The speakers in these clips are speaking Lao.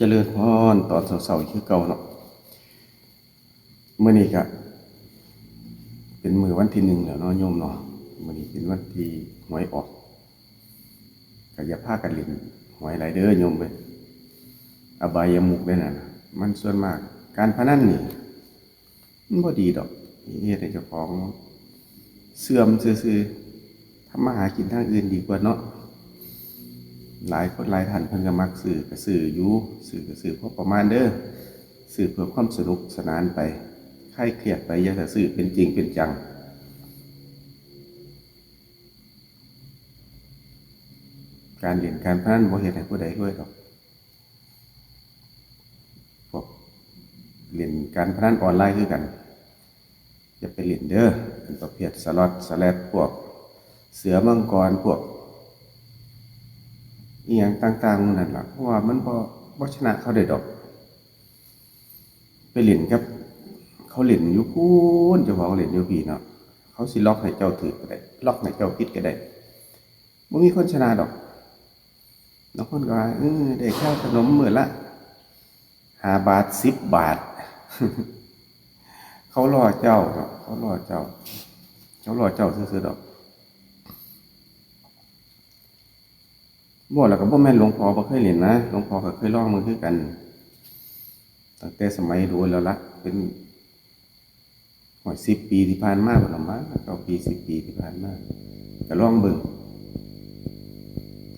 ຈະເລີນພອນ ຕອນເຊົ້າໆ ຄືເກົ່າເນາະ. ມື້ນີ້ກະເປັນມື້ວັນທີໜຶ່ງແລ້ວເນາະໂຍມເນາະ, ມື້ນີ້ເປັນວັນທີ່ຫວຍອອກ. ກະຢ່າພາກັນຫຼິ້ນຫວຍຫຼາຍເດີໂຍມເອີຍ, ອະບາຍະມຸກເດ້ນັ້ນ. ມັນສ່ວນມາກການພະນັນນີ້ ມັນບໍ່ດີດອກ, ເຮັດໃຫ້ເຈົ້າຂອງເສື່ອມຊື່ໆ. ທຳມາຫາກິນທາງອື່ນດີກວ່າເນາະ. ຫຼາຍຄົນຫຼາຍທ່ານເພິ່ນກໍມັກຊື້, ກໍຊື້ຢູ່ ຊື້ກໍຊື້ພໍປະມານເດີ, ຊື້ເພື່ອຄວາມສະໜຸກສະໜານໄປ, ຄາຍຄຽດໄປ, ຢ່າໄດ້ຊື້ເປັນຈິງເປັນຈັງ. ການຫຼິ້ນການພະນັນບໍ່ເຮັດໃຫ້ຜູ້ໃດລວຍດອກ. ພວກຫຼິ້ນການພະນັນອອນລາຍຄືກັນ, ຢ່າໄປຫຼິ້ນເດີ. ເປັນປະເພດສະລັອດສະແລັດ, ພວກເສືອມັງກອນ, ພວກອີ່ຫຍັງຕ່າງໆໝູ່ນັ້ນລະ, ເພາະວ່າມັນບໍ່ ບໍ່ຊະນະເຂົາໄດ້ດອກ. ໄປຫຼິ້ນກັບເຂົາຫຼິ້ນຢູ່ພຸ້ນ, ເຈົ້າຂອງຫຼິ້ນຢູ່ພີ້ເນາະ, ເຂົາຊິລັອກໃຫ້ເຈົ້າຖືກກໍໄດ້, ລັອກໃຫ້ເຈົ້າຜິດກໍໄດ້, ບໍ່ມີຄົນຊະນະດອກ. ບາງຄົນກໍວ່າ ເອີ ໄດ້ຄ່າຂະໜົມມື້ລະຫ້າບາດ ສິບບາດ, ເຂົາລໍ້ເຈົ້າເນາະ, ເຂົາລໍ້ເຈົ້າ, ເຂົາລໍ້ເຈົ້າຊື່ໆດອກ. ເວົ້າແລ້ວກໍບໍ່ແມ່ນຫຼວງພໍ່ບໍ່ເຄີຍຫຼິ້ນນະ, ຫຼວງພໍ່ກໍເຄີຍລອງເບິ່ງຄືກັນ ຕັ້ງແຕ່ສະໄໝໂດນແລ້ວລະ, ເປັນ ໂອ້ຍ ສິບປີທີ່ຜ່ານມາພຸ້ນລະມາ, ເກົ້າປີ ສິບປີທີ່ຜ່ານມາ ກໍລອງເບິ່ງ,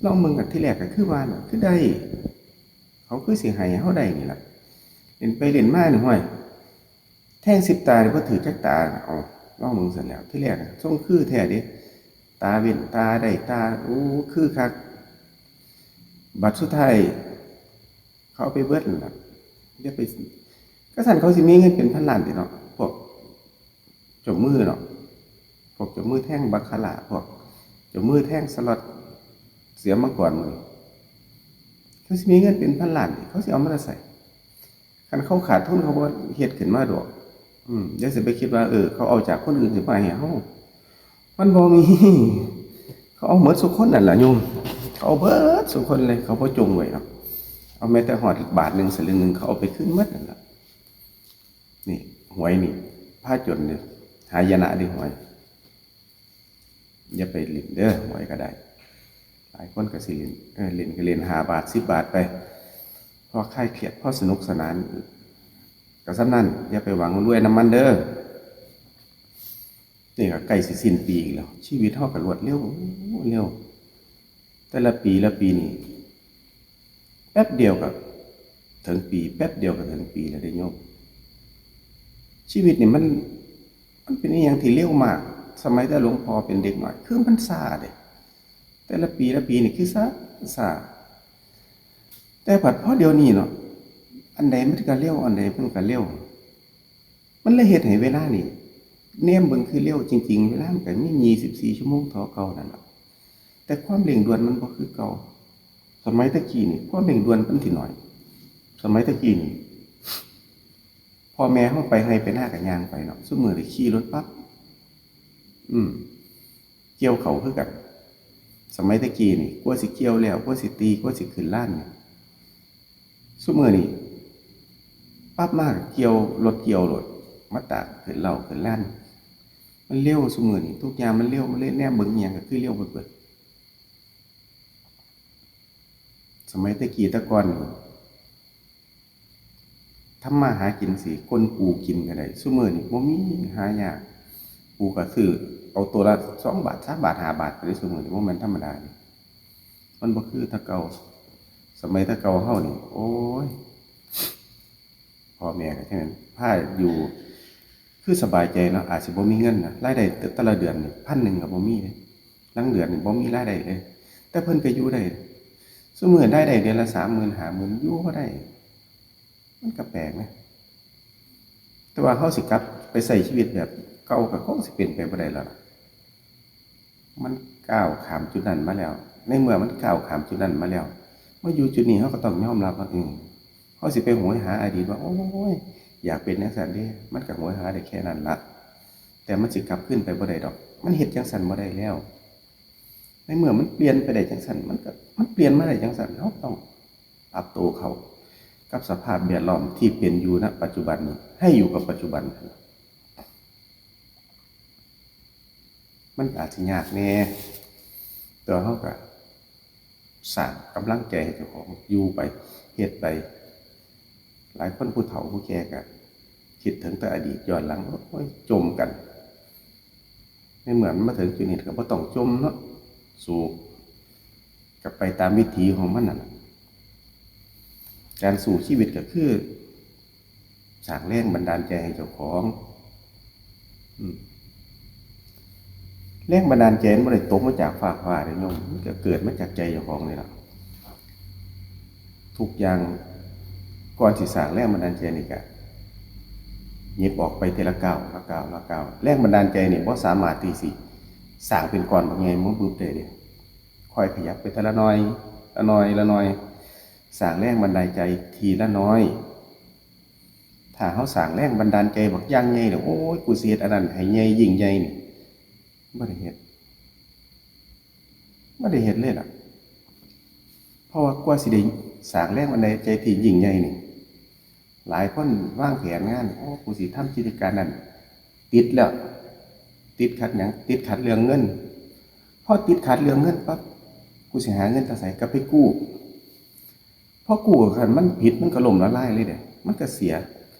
ລອງເບິ່ງ. ອັນທີແລກກໍຄືວ່ານະ ຄືໄດ້, ເຂົາຄືຊິໃຫ້ເຮົາໄດ້ນີ້ລະ. ຫຼິ້ນໄປຫຼິ້ນມານີ້ ຫ້ວຍ ແທງສິບຕານີ້ບໍ່ຖືກຈັກຕາ. ເອົາ ລອງເບິ່ງຊັ້ນແຫຼ້ວ. ທີແລກສົ່ງຄືແທ້ເດ້, ຕາເວັ້ນຕາໄດ້ຕາ, ໂອ້ ຄືຄັກ. ບັດສຸດທ້າຍ ເຂົາເອົາໄປເບິດນັ້ນລະ. ຢ່າໄປ ກະຊັ້ນເຂົາຊິມີເງິນເປັນພັນລ້ານຕິເນາະ, ພວກເຈົ້າມືເນາະ, ພວກເຈົ້າມືແທງບາຄາຣາ, ພວກເຈົ້າມືແທງສະລັອດ ເສືອມັງກອນໝູ່ນີ້, ເຂົາຊິມີເງິນເປັນພັນລ້ານຕິ, ເຂົາຊິເອົາມາແຕ່ໃສ? ຄັນເຂົາຂາດທຶນ ເຂົາບໍ່ເຮັດຂຶ້ນມາດອກ. ອືມ ຢ່າຊິໄປຄິດວ່າ ເອີ ເຂົາເອົາຈາກຄົນອື່ນຊິມາໃຫ້ເຮົາ. ມັນບໍ່ມີ, ເຂົາເອົາໝົດສູ່ຄົນນັ້ນລະໂຍມ, ເຂົາເອົາເບິດສູ່ຄົນເລີຍ, ເຂົາບໍ່ຈົ່ງໄວ້ດອກ, ເອົາແມ້ແຕ່ຮອດບາດໜຶ່ງສະລຶງໜຶ່ງ ເຂົາເອົາໄປຄືນໝົດນັ້ນລະ. ນີ້ ຫວຍນີ້ພາຈົນເດ້, ຫາຍະນະເດ້ຫວຍ. ຢ່າໄປຫຼິ້ນເດີ ຫວຍກໍໄດ້. ຫຼາຍຄົນກໍຊິຫຼິ້ນ, ເອີ ຫຼິ້ນກໍຫຼິ້ນຫ້າບາດ ສິບບາດໄປ, ພໍຄາຍຄຽດ ພໍສະໜຸກສະໜານ, ກໍສ່ຳນັ້ນ. ຢ່າໄປຫວັງລວຍນຳມັນເດີ. ນີ້ກໍໃກ້ຊິສິ້ນປີອີກແລ້ວ, ຊີວິດເຮົາກໍລວດເລັວ ເລັວ, ແຕ່ລະປີລະປີນີ້ ແປັບດຽວກໍເຖິງປີ, ແປັບດຽວກໍເຖິງປີແລ້ວເດ້ໂຍມ. ຊີວິດນີ້ມັນ ມັນເປັນອີ່ຫຍັງທີ່ເລັວມາກ. ສະໄໝແຕ່ຫຼວງພໍ່ເປັນເດັກນ້ອຍ ຄືມັນຊ້າເດ້, ແຕ່ລະປີລະປີນີ້ຄືຊ້າ ຊ້າ. ແຕ່ພັດພໍດຽວນີ້ເນາະ, ອັນໃດມັນກໍເລັວ, ອັນໃດມັນກໍເລັວ. ມັນເລີຍເຮັດໃຫ້ເວລານີ້ ແນມເບິ່ງຄືເລັວ, ຈິງໆ ເວລາມັນກໍມີ ຊາວສີ່ຊົ່ວໂມງເທົ່າເກົ່ານັ້ນລະ, ແຕ່ຄວາມເລັ່ງດ່ວນມັນບໍ່ຄືເກົ່າ. ສະໄໝແຕ່ກີ້ນີ້ ຄວາມເລັ່ງດ່ວນມັນຊິໜ້ອຍ, ສະໄໝແຕ່ກີ້ນີ້ ພໍ່ແມ່ເຮົາໄປໄຮ່ໄປນາກໍຍ່າງໄປເນາະ, ຊຸມື້ນີ້ຂີ່ລົດປັບ. ອືມ ກ່ຽວເຂົ້າຄືກັນ. ສະໄໝແຕ່ກີ້ນີ້ ກວ່າຊິກ່ຽວແລ້ວ, ກວ່າຊິຕີ, ກວ່າຊິຂຶ້ນລານນີ້, ຊຸມື້ນີ້ປັບມາກໍກ່ຽວ, ລົດກ່ຽວໂລດ, ມາຕາກຂຶ້ນເລົ້າຂຶ້ນລານ. ມັນເລັວ, ຊຸມື້ນີ້ທຸກຢ່າງມັນເລັວ, ມັນເລີຍແນມເບິ່ງອີ່ຫຍັງກໍຄືເລັວໄປເບິດ. ສະໄໝແຕ່ກີ້ແຕ່ກ່ອນນີ້ ທຳມາຫາກິນຊິ ຄົນປູກິນກໍໄດ້, ຊຸມື້ນີ້ບໍ່ມີ, ຫາຍາກ. ປູກໍຊື້ເອົາໂຕລະສອງບາດ ສາມບາດ ຫ້າບາດໄປເດ້. ຊຸມື້ນີ້ບໍ່ແມ່ນທຳມະດາເດ້, ມັນບໍ່ຄືແຕ່ເກົ່າ. ສະໄໝແຕ່ເກົ່າເຮົານີ້ ໂອ້ຍ ພໍ່ແມ່ກໍຈັ່ງນັ້ນ ພາຢູ່ ຄືສະບາຍໃຈເນາະ, ອາດຊິບໍ່ມີເງິນນະ, ລາຍໄດ້ແຕ່ລະເດືອນນີ້ ພັນໜຶ່ງກໍບໍ່ມີເດ້, ລາງເດືອນນີ້ບໍ່ມີລາຍໄດ້ເລີຍ, ແຕ່ເພິ່ນກໍຢູ່ໄດ້. ຊຸມື້ລາຍໄດ້ເດືອນລະສາມໝື່ນ ຫ້າໝື່ນ ຢູ່ພໍໄດ້, ມັນກໍແປກນະ. ແຕ່ວ່າເຮົາຊິກັບໄປໃຊ້ຊີວິດແບບເກົ່າ ກໍຄົງຊິເປັນໄປບໍ່ໄດ້ແລ້ວລະ. ມັນກ້າວຂ້າມຈຸດນັ້ນມາແລ້ວ, ໃນເມື່ອມັນກ້າວຂ້າມຈຸດນັ້ນມາແລ້ວ, ມາຢູ່ຈຸດນີ້ ເຮົາກໍຕ້ອງຍອມຮັບວ່າ ເອີ ເຮົາຊິໄປໂຫຍຫາອະດີດວ່າ ໂອ້ຍ ຢາກເປັນຈັ່ງຊັ້ນເດ້, ມັນກໍໂຫຍຫາໄດ້ແຄ່ນັ້ນລະ, ແຕ່ມັນຊິກັບຄືນໄປບໍ່ໄດ້ດອກ, ມັນເຮັດຈັ່ງຊັ້ນບໍ່ໄດ້ແລ້ວ. ໃນເມື່ອມັນປ່ຽນໄປໄດ້ຈັ່ງຊັ້ນ, ມັນກໍ ມັນປ່ຽນມາໄດ້ຈັ່ງຊັ້ນ, ເຮົາຕ້ອງປັບໂຕເຂົ້າ. ກັບສະພາບແວດລ້ອມທີ່ເປັນຢູ່ນະປັດຈຸບັນນີ້ ໃຫ້ຢູ່ກັບປັດຈຸບັນ. ມັນອາດຊິຍາກແດ່ ແຕ່ວ່າເຮົາກະສ້າງກຳລັງໃຈໃຫ້ເຈົ້າຂອງຢູ່ໄປ ເຮັດໄປ. ຫຼາຍຄົນຜູ້ເຖົ້າຜູ້ແກ່ກະຄິດເຖິງແຕ່ອະດີດຍ້ອນຫຼັງ ໂອ້ຍ ຈົ່ມກັນ. ໃນເມື່ອມັນມາເຖິງຈຸດນີ້ກະບໍ່ຕ້ອງຈົ່ມເນາະ ສູ້ ກະໄປຕາມວິຖີຂອງມັນນັ້ນລະ. ການສູ້ຊີວິດກະຄື ສ້າງແຮງບັນດານໃຈໃຫ້ເຈົ້າຂອງ. ອືມ ແຮງບັນດານໃຈມັນບໍ່ໄດ້ຕົກມາຈາກຟ້າຟ້າເດ້ໂຍມ ມັນກະເກີດມາຈາກໃຈເຈົ້າຂອງນີ້ລະ. ທຸກຢ່າງກ່ອນຊິສ້າງແຮງບັນດານໃຈນີ້ກະຫຍິບອອກໄປເທື່ອລະກ້າວ ລະກ້າວ ລະກ້າວ. ແຮງບັນດານໃຈນີ້ບໍ່ສາມາດທີ່ຊິສ້າງເປັນກ້ອນບັກໃຫຍ່ມາບຶບໄດ້ເດ້. ຄ່ອຍຂະຫຍັບໄປເທື່ອລະໜ້ອຍ ລະໜ້ອຍ ລະໜ້ອຍ ສ້າງແຮງບັນດານໃຈທີລະໜ້ອຍ. ຖ້າເຮົາສ້າງແຮງບັນດານໃຈບັກຢ່າງໃຫຍ່ແລ້ວ ໂອ້ຍ ກູຊິເຮັດອັນນັ້ນໃຫ້ໃຫຍ່ ຍິ່ງໃຫຍ່ນີ້ ບໍ່ໄດ້ເຮັດ ບໍ່ໄດ້ເຮັດເລີຍລະ. ເພາະວ່າກວ່າຊິໄດ້ສ້າງແຮງບັນດານໃຈທີ່ຍິ່ງໃຫຍ່ນີ້ ຫຼາຍຄົນວາງແຜນງານ ໂອ້ ກູຊິທຳກິດຈະການນັ້ນ ຕິດແລ້ວ ຕິດຂັດຫຍັງ? ຕິດຂັດເລື່ອງເງິນ. ພໍຕິດຂັດເລື່ອງເງິນປັບ ກູຊິຫາເງິນແຕ່ໃສ? ກະໄປກູ້. ພໍກູ້ ຄັນມັນຜິດ ມັນກະລົ້ມລະລາຍເລີຍເດ້ ມັນກະເສຍ.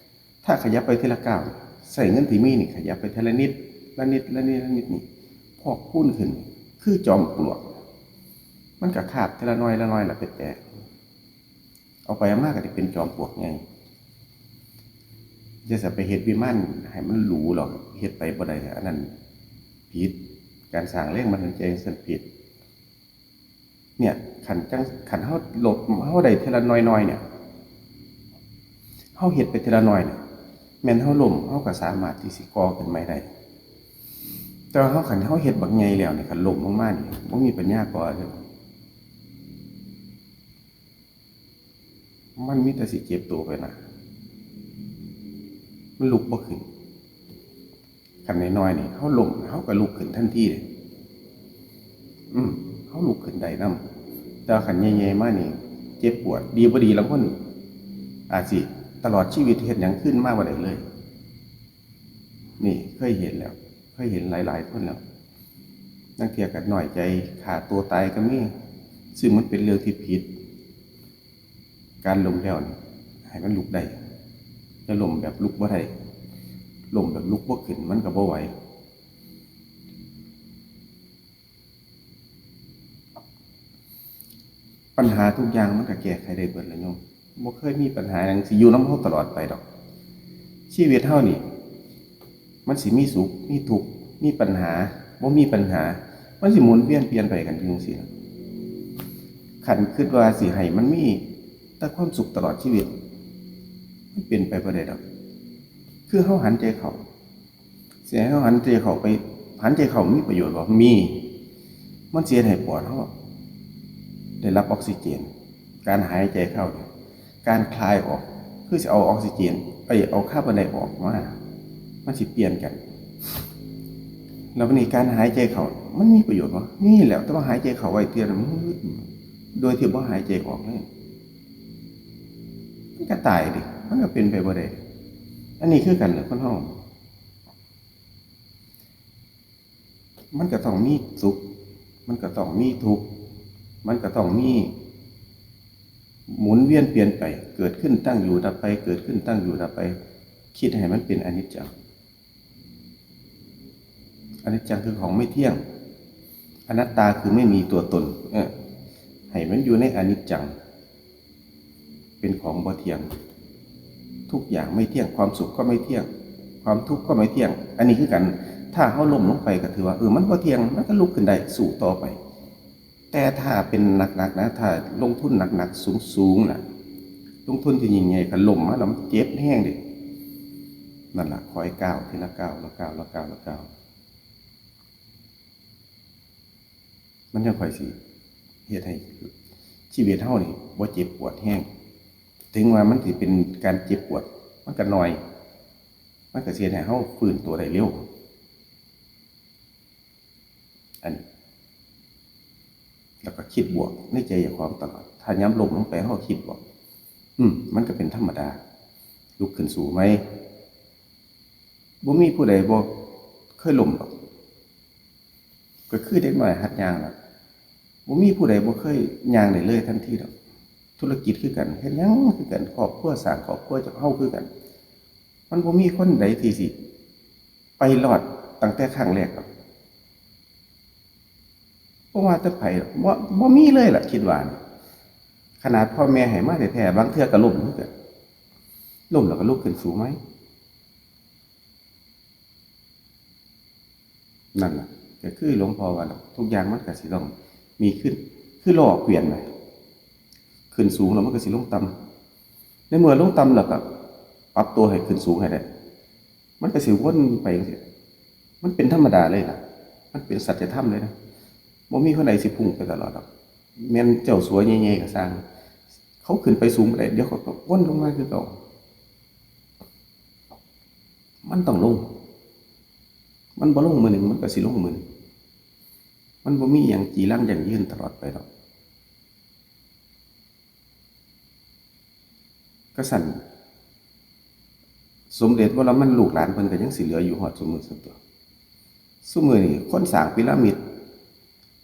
ຖ້າຂະຫຍັບໄປເທື່ອລະກ້າວ ໃຊ້ເງິນທີ່ມີນີ້ຂະຫຍັບໄປເທື່ອລະນິດ ລະນິດ ລະນິດ ລະນິດນີ້ ພອກພູນຂຶ້ນຄືຈອມປວກ ມັນກະຄາບເທື່ອລະໜ້ອຍລະໜ້ອຍລະໄປແຕກ ເອົາໄປເອົາມາກະໄດ້ເປັນຈອມປວກໃຫຍ່. ຢ່າສະໄປເຮັດວິມານໃຫ້ມັນຫຼູຫຼອກ ເຮັດໄປບໍ່ໄດ້ ອັນນັ້ນຜິດ. ການສ້າງແຮງບັນດານໃຈຈັ່ງຊັ້ນຜິດ. ເນີ້ຍ ຄັນຈັ່ງ ຄັນເຮົາລົບ ເຮົາໄດ້ເທື່ອລະໜ້ອຍໆ ເນີ້ຍ ເຮົາເຮັດໄປເທື່ອລະໜ້ອຍນີ້ ແມ່ນເຮົາລົ້ມ ເຮົາກະສາມາດທີ່ຊິກໍ່ຂຶ້ນໃໝ່ໄດ້. ແຕ່ວ່າເຮົາ ຄັນເຮົາເຮັດບັກໃຫຍ່ແລ້ວນີ້ ຄັນລົ້ມລົງມານີ້ ບໍ່ມີປັນຍາກໍ່ເລີຍ ມັນມີແຕ່ຊິເຈັບໂຕໄປນະ ມັນລຸກບໍ່ຂຶ້ນ. ຄັນນ້ອຍໆ ນີ້ ເຮົາລົ້ມ ເຮົາກະລຸກຂຶ້ນທັນທີເດ້ ອືມ ເຮົາລຸກຂຶ້ນໄດ້ນຳ. ແຕ່ວ່າຄັນໃຫຍ່ໆ ມານີ້ ເຈັບປວດ ດີບໍ່ດີ ລາງຄົນອາດຊິຕະຫຼອດຊີວິດເຮັດຫຍັງຄືນມາບໍ່ໄດ້ເລີຍ. ນີ້ເຄີຍເຫັນແລ້ວ ເຄີຍເຫັນຫຼາຍໆ ຄົນແລ້ວ. ລາງເທື່ອກະນ້ອຍໃຈ ຂ້າໂຕຕາຍກະມີ ຊຶ່ງມັນເປັນເລື່ອງທີ່ຜິດ. ການລົ້ມແລ້ວນີ້ ໃຫ້ມັນລຸກໄດ້ ຢ່າລົ້ມແບບລຸກບໍ່ໄດ້. ລົ້ມແບບລຸກບໍ່ຂຶ້ນ ມັນກະບໍ່ໄຫວ. ບັນຫາທຸກຢ່າງມັນກະແກ້ໄຂໄດ້ເບິດລະໂຍມ. ບໍ່ເຄີຍມີບັນຫາຫຍັງຊິຢູ່ນຳເຮົາຕະຫຼອດໄປດອກ. ຊີວິດເຮົານີ້ ມັນຊິມີສຸກ ມີທຸກ ມີປັນຫາ ບໍ່ມີປັນຫາ ມັນຊິໝູນວຽນປ່ຽນໄປກັນຢູ່ຈັ່ງຊີ້ນະ. ຄັນຄິດວ່າຊິໃຫ້ມັນມີແຕ່ຄວາມສຸກຕະຫຼອດຊີວິດ ມັນເປັນໄປບໍ່ໄດ້ດອກ. ຄືເຮົາຫັນໃຈເຂົ້າ ຊິໃຫ້ເຮົາຫັນໃຈເຂົ້າໄປ ຫັນໃຈເຂົ້າມີປະໂຫຍດບໍ່? ມີ. ມັນຊິເຮັດໃຫ້ປອດເຮົາໄດ້ຮັບອອກຊີເຈນ. ການຫາຍໃຈເຂົ້ານີ້ ການຄາຍອອກ ຄືຊິເອົາອອກຊີເຈນ ເອີ ເອົາຄາບອນໄດອອກມາ ມັນຊິປ່ຽນກັນ. ແລ້ວບາດນີ້ການຫາຍໃຈເຂົ້າ ມັນມີປະໂຫຍດບໍ່? ມີແຫຼະ ແຕ່ວ່າຫາຍໃຈເຂົ້າໄວ້ເທື່ອໜຶ່ງ ໂດຍທີ່ບໍ່ຫາຍໃຈອອກເລີຍ ມັນກະຕາຍເດ້ ມັນກະເປັນໄປບໍ່ໄດ້. ອັນນີ້ຄືກັນແຫຼະ ຄົນເຮົາ ມັນກະຕ້ອງມີສຸກ ມັນກະຕ້ອງມີທຸກ ມັນກະຕ້ອງມີ ໝູນວຽນປ່ຽນໄປ ເກີດຂຶ້ນຕັ້ງຢູ່ດັບໄປ ເກີດຂຶ້ນຕັ້ງຢູ່ດັບໄປ. ຄິດໃຫ້ມັນເປັນອະນິດຈັງ. ອະນິດຈັງຄືຂອງໄມ່ທ່ຽງ. ອະນັດຕາຄືໄມ່ມີຕົວຕົນ. ເອີ ໃຫ້ມັນຢູ່ໃນອະນິດຈັງ. ເປັນຂອງບໍ່ທ່ຽງ ທຸກຢ່າງໄມ່ທ່ຽງ ຄວາມສຸກກໍໄມ່ທ່ຽງ ຄວາມທຸກກໍໄມ່ທ່ຽງ. ອັນນີ້ຄືກັນ ຖ້າເຮົາລົ້ມລົງໄປກໍຖືວ່າ ເອີ ມັນບໍ່ທ່ຽງ ມັນກໍລຸກຂຶ້ນໄດ້ ສູ້ຕໍ່ໄປ. ແຕ່ຖ້າເປັນໜັກໆ ນະ ຖ້າລົງທຶນໜັກໆ ສູງໆ ນະ ລົງທຶນທີ່ຍິ່ງໃຫຍ່ ຄັນລົ້ມມາແລ້ວມັນເຈັບແຮງເດ້. ນັ້ນລະ ຄ່ອຍກ້າວທີລະກ້າວ ລະກ້າວ ລະກ້າວ ລະກ້າວ ມັນຈັ່ງຄ່ອຍຊິເຮັດໃຫ້ຊີວິດເຮົານີ້ບໍ່ເຈັບປວດແຮງ. ເຖິງວ່າມັນຊິເປັນການເຈັບປວດ ມັນກະໜ້ອຍ ມັນກະຊິເຮັດໃຫ້ເຮົາຟື້ນໂຕໄດ້ເລັວ. ອັນ ແລ້ວກະຄິດບວກໃນໃຈເຈົ້າຂອງຕະຫຼອດ. ຖ້າຍາມລົ້ມລົງໄປ ເຮົາຄິດບວກ ອືມ ມັນກໍເປັນທຳມະດາ ລຸກຂຶ້ນສູ້ໃໝ່. ບໍ່ມີຜູ້ໃດບໍ່ເຄີຍລົ້ມດອກ. ກໍຄືເດັກນ້ອຍຫັດຍ່າງລະ ບໍ່ມີຜູ້ໃດບໍ່ເຄີຍຍ່າງໄດ້ເລີຍທັນທີດອກ. ທຸລະກິດຄືກັນ, ເຮັດຫຍັງຄືກັນ, ຄອບຄົວ, ສ້າງຄອບຄົວເຮົາຄືກັນ. ມັນບໍ່ມີຄົນໃດທີ່ຊິໄປລອດຕັ້ງແຕ່ຄັ້ງແລກດອກ. ບໍ່ວ່າແຕ່ໃຜດອກ, ບໍ່, ບໍ່ມີເລີຍລະ, ຄິດວ່ານະ. ຂະໜາດພໍ່ແມ່ໃຫ້ມາແທ້ໆ ບາງເທື່ອກໍລົ້ມຄືກັນ. ລົ້ມແລ້ວກໍລຸກຂຶ້ນສູ້ໃໝ່. ນັ້ນລະ ກໍຄືຫຼວງພໍ່ວ່າລະ, ທຸກຢ່າງມັນກໍຊິຕ້ອງມີຂຶ້ນ, ຄືລໍ້ເກວຽນນະ, ຂຶ້ນສູງແລ້ວມັນກໍຊິລົງຕ່ຳ. ໃນເມື່ອລົງຕ່ຳແລ້ວກໍປັບຕົວໃຫ້ຂຶ້ນສູງໃຫ້ໄດ້, ມັນກໍຊິວົນໄປຈັ່ງຊີ້. ມັນເປັນທຳມະດາເລີຍລະ, ມັນເປັນສັດຈະທຳເລີຍນະ. ບໍ່ມີຄົນໃດຊິພຸ່ງໄປຕະຫຼອດດອກ. ແມ່ນເຈົ້າສັວໃຫຍ່ໆກໍຊ່າງ, ເຂົາຂຶ້ນໄປສູງບໍ່ໄດ້, ດຽວເຂົາກໍວົນລົງມາຄືເກົ່າ. ມັນຕ້ອງລົງ. ມັນບໍ່ລົງມື້ໜຶ່ງ ມັນກໍຊິລົງມື້ໜຶ່ງ. ມັນບໍ່ມີຫຍັງຈີລັງຢັ້ງຢືນຕະຫຼອດໄປດອກ. ກະຊັ້ນ ສົມເດັດວໍລະມັນ ລູກຫຼານເພິ່ນກໍຍັງຊິເຫຼືອຢູ່ຮອດຊຸມື້ຊັ້ນຕົວະ. ຊຸມື້ນີ້ຄົນສ້າງປີລາມິດ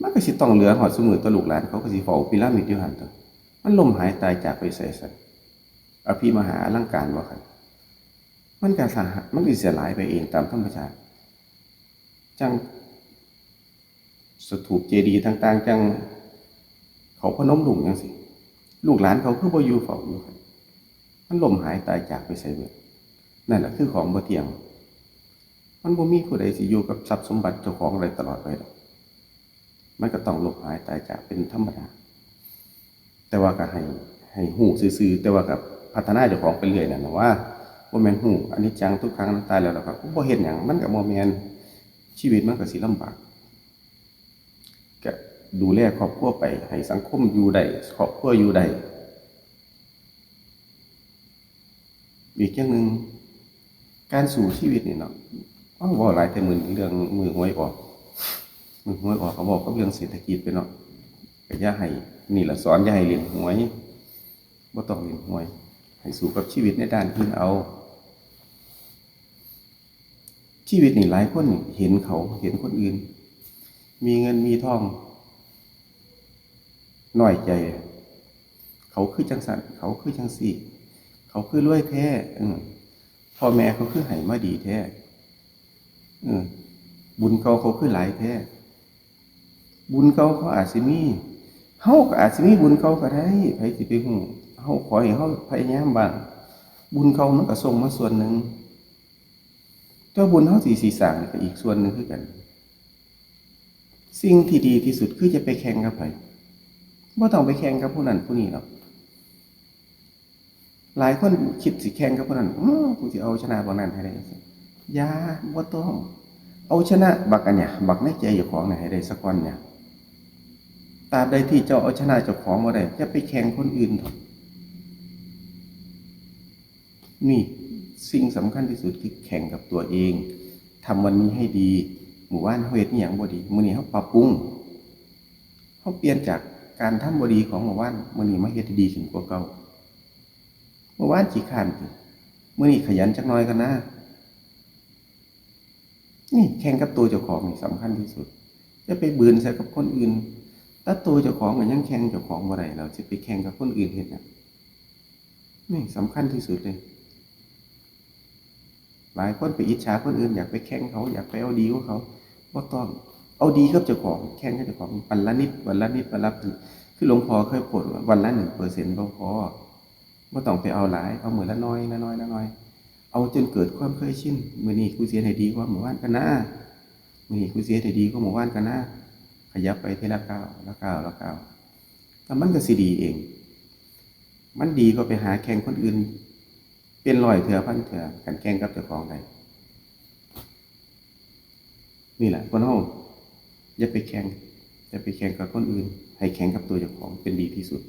ມັນກໍຊິຕ້ອງເຫຼືອຮອດຊຸມື້ຕົວະ, ລູກຫຼານເຂົາກໍຊິເຝົ້າປີລາມິດຢູ່ຫັ້ນຕົວະ. ມັນລົ້ມຫາຍຕາຍຈາກໄປໃສຊັ້ນ? ອະພິມະຫາອະລັງການບໍ່ຄັນ? ມັນກໍສະ ມັນກໍຊິສະຫຼາຍໄປເອງຕາມທຳມະຊາດ. ຈັ່ງສະຖູບເຈດີຕ່າງໆ ຈັ່ງເຂົາພະນົມລຸງຈັ່ງຊີ້ ລູກຫຼານເຂົາຄືບໍ່ຢູ່ເຝົ້າຢູ່? ມັນລົ້ມຫາຍຕາຍຈາກໄປໃສເບິດ? ນັ້ນລະຄືຂອງບໍ່ທ່ຽງ. ມັນບໍ່ມີຜູ້ໃດຊິຢູ່ກັບຊັບສົມບັດເຈົ້າຂອງໄດ້ຕະຫຼອດໄປດອກ. ມັນກໍຕ້ອງລົ້ມຫາຍຕາຍຈາກເປັນທຳມະດາ. ແຕ່ວ່າກໍໃຫ້ ໃຫ້ຮູ້ຊື່ໆ ແຕ່ວ່າກໍພັດທະນາເຈົ້າຂອງໄປເລື້ອຍນັ້ນນະວ່າ, ບໍ່ແມ່ນຮູ້ອະນິດຈັງ ທຸກຂັງ ອະນັດຕາແລ້ວ ແລ້ວກໍບໍ່ເຮັດຫຍັງ, ມັນກໍບໍ່ແມ່ນ. ຊີວິດມັນກໍຊິລຳບາກ. ກະດູແລຄອບຄົວໄປ ໃຫ້ສັງຄົມຢູ່ໄດ້ ຄອບຄົວຢູ່ໄດ້. ອີກຢ່າງໜຶ່ງ ການສູ້ຊີວິດນີ້ເນາະ, ເວົ້າຫຼາຍແຕ່ມື້ນີ້ເລື່ອງມື້ຫວຍອອກ. ມື້ຫວຍອອກກໍເວົ້າກັບເລື່ອງເສດຖະກິດໄປເນາະ. ກໍຢ່າໃຫ້ ນີ້ລະສອນ ຢ່າໃຫ້ຫຼິ້ນຫວຍ, ບໍ່ຕ້ອງຫຼິ້ນຫວຍ, ໃຫ້ສູ້ກັບຊີວິດໃນດ້ານອື່ນເອົາ. ຊີວິດນີ້ຫຼາຍຄົນເຫັນເຂົາ ເຫັນຄົນອື່ນມີເງິນມີທອງ ນ້ອຍໃຈ, ເຂົາຄືຈັ່ງຊັ້ນ ເຂົາຄືຈັ່ງຊີ້ ເຂົາຄືລວຍແທ້, ເອີ ພໍ່ແມ່ເຂົາຄືໃຫ້ມາດີແທ້, ເອີ ບຸນເກົ່າເຂົາຄືຫຼາຍແທ້. ບຸນເກົ່າເຂົາອາດຊິມີ, ເຮົາກໍອາດຊິມີບຸນເກົ່າກໍໄດ້, ໃຜຊິໄປຮູ້? ເຮົາ ຂໍໃຫ້ເຮົາພະຍາຍາມບ້າງ, ບຸນເກົ່າມັນກໍສົ່ງມາສ່ວນໜຶ່ງ, ແຕ່ບຸນເຮົາຊິ ຊິສ້າງນີ້ກໍອີກສ່ວນໜຶ່ງຄືກັນ. ສິ່ງທີ່ດີທີ່ສຸດຄືຢ່າໄປແຂ່ງກັບໃຜ, ບໍ່ຕ້ອງໄປແຂ່ງກັບຜູ້ນັ້ນຜູ້ນີ້ດອກ. ຫຼາຍຄົນຄິດຊິແຂ່ງກັບຜູ້ນັ້ນ, ໂອ້ ກູຊິເອົາຊະນະບັກນັ້ນໃຫ້ໄດ້. ຢ່າ, ບໍ່ຕ້ອງ. ເອົາຊະນະບັກອັນເນີ້ຍ, ບັກໃນໃຈເຈົ້າຂອງນີ້ໃຫ້ໄດ້ສາກ່ອນເນຍ. ຕາບໃດທີ່ເຈົ້າເອົາຊະນະເຈົ້າຂອງບໍ່ໄດ້, ຢ່າໄປແຂ່ງຄົນອື່ນເຖາະ. ນີ້ ສິ່ງສຳຄັນທີ່ສຸດຄືແຂ່ງກັບຕົວເອງ, ທຳວັນນີ້ໃຫ້ດີ. ມື້ວານເຮົາເຮັດອີ່ຫຍັງບໍ່ດີ, ມື້ນີ້ເຮົາປັບປຸງ, ເຮົາປ່ຽນຈາກການທຳບໍ່ດີຂອງມື້ວານ, ມື້ນີ້ມາເຮັດໃຫ້ດີຂຶ້ນກວ່າເກົ່າ. ມື້ວານຂີ້ຄ້ານຕິ, ມື້ນີ້ຂະຫຍັນຈັກໜ່ອຍກ່ອນນາ. ນີ້ແຂ່ງກັບຕົວເຈົ້າຂອງນີ້ສຳຄັນທີ່ສຸດ. ຢ່າໄປບືນໃສ່ກັບຄົນອື່ນ. ແຕ່ຕົວເຈົ້າຂອງກໍຍັງແຂ່ງເຈົ້າຂອງບໍ່ໄດ້, ແລ້ວຊິໄປແຂ່ງກັບຄົນອື່ນເຮັດຫຍັງ? ນີ້ສຳຄັນທີ່ສຸດເລີຍ. ຫຼາຍຄົນໄປອິດສາຄົນອື່ນ, ຢາກໄປແຂ່ງເຂົາ, ຢາກໄປເອົາດີກວ່າເຂົາ. ບໍ່ຕ້ອງ. ເອົາດີກັບເຈົ້າຂອງ, ແຂ່ງກັບເຈົ້າຂອງ, ວັນລະນິດ, ວັນລະນິດ, ວັນລະ ຄືຫຼວງພໍ່ເຄີຍໂພສວ່າ ວັນລະໜຶ່ງເປີເຊັນບໍ່ພໍ. ບໍ່ຕ້ອງໄປເອົາຫຼາຍ, ເອົາມື້ລະໜ້ອຍ, ລະໜ້ອຍ, ລະໜ້ອຍ, ເອົາຈົນເກີດຄວາມເຄີຍຊິນ. ມື້ນີ້ກູຊິເຮັດໃຫ້ດີກວ່າມື້ວານກ່ອນນາ, ມື້ນີ້ກູຊິເຮັດໃຫ້ດີກວ່າມື້ວານກ່ອນນາ. ຂະຫຍັບໄປທີລະກ້າວ, ລະກ້າວ, ລະກ້າວ, ແລ້ວມັນກໍຊິດີເອງ. ມັນດີກວ່າໄປຫາແຂ່ງຄົນອື່ນເປັນຮ້ອຍເທື່ອ, ພັນເທື່ອ, ຄັນແຂ່ງກັບເຈົ້າຂອງໄດ້. ນີ້ແຫຼະ ຄົນເຮົາຢ່າໄປແຂ່ງ, ຢ່າໄປແຂ່ງກັບຄົນອື່ນ, ໃຫ້ແຂ່ງກັບຕົວເຈົ້າຂອງເປັນດີທີ່ສຸດ.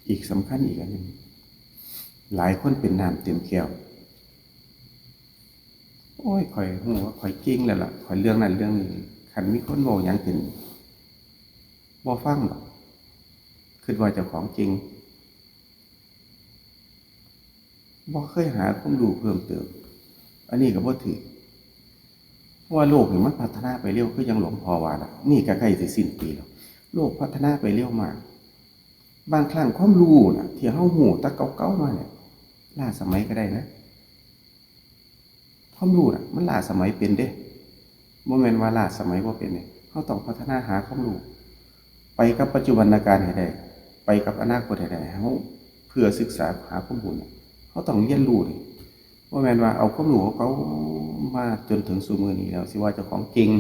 ອີກສຳຄັນອີກອັນໜຶ່ງ, ຫຼາຍຄົນເປັນນ້ຳເຕັມແກ້ວ. ໂອ້ຍ ຂ້ອຍຮູ້ວ່າຂ້ອຍເກັ່ງແລ້ວລະ, ຂ້ອຍເລື່ອງນັ້ນເລື່ອງນີ້. ຄັນມີຄົນເວົ້າຫຍັງຂຶ້ນ ບໍ່ຟັງດອກ. ຄິດວ່າເຈົ້າຂອງເກັ່ງ ບໍ່ເຄີຍຫາຄວາມຮູ້ເພີ່ມເຕີມ ອັນນີ້ກໍບໍ່ຖືກ ເພາະວ່າໂລກນີ້ມັນພັດທະນາໄປເລັວ ຄືຈັ່ງຫຼວງພໍ່ວ່າລະ ນີ້ກໍໃກ້ຊິສິ້ນປີແລ້ວ ໂລກພັດທະນາໄປເລັວມາກ ບາງຄັ້ງຄວາມຮູ້ນະ ທີ່ເຮົາຮູ້ແຕ່ເກົ່າໆມານີ້ ລ້າສະໄໝກໍໄດ້ນະ. ຄວາມຮູ້ນະ ມັນລ້າສະໄໝເປັນເດ້ ບໍ່ແມ່ນວ່າລ້າສະໄໝບໍ່ເປັນເດ້ ເຮົາຕ້ອງພັດທະນາຫາຄວາມຮູ້ ໄປກັບປັດຈຸບັນນະການໃຫ້ໄດ້ ໄປກັບອະນາຄົດໃຫ້ໄດ້ ເຮົາເພື່ອສຶກສາຫາຄວາມຮູ້ນະ ເຮົາຕ້ອງຮຽນຮູ້ເດ້ ບໍ່ແມ່ນວ່າເອົາຄວາມຮູ້ເກົ່າໆມາຈົນເຖິງຊຸມື້ນີ້ແລ້ວ ຊິວ່າເຈົ້າຂອງເກັ່ງ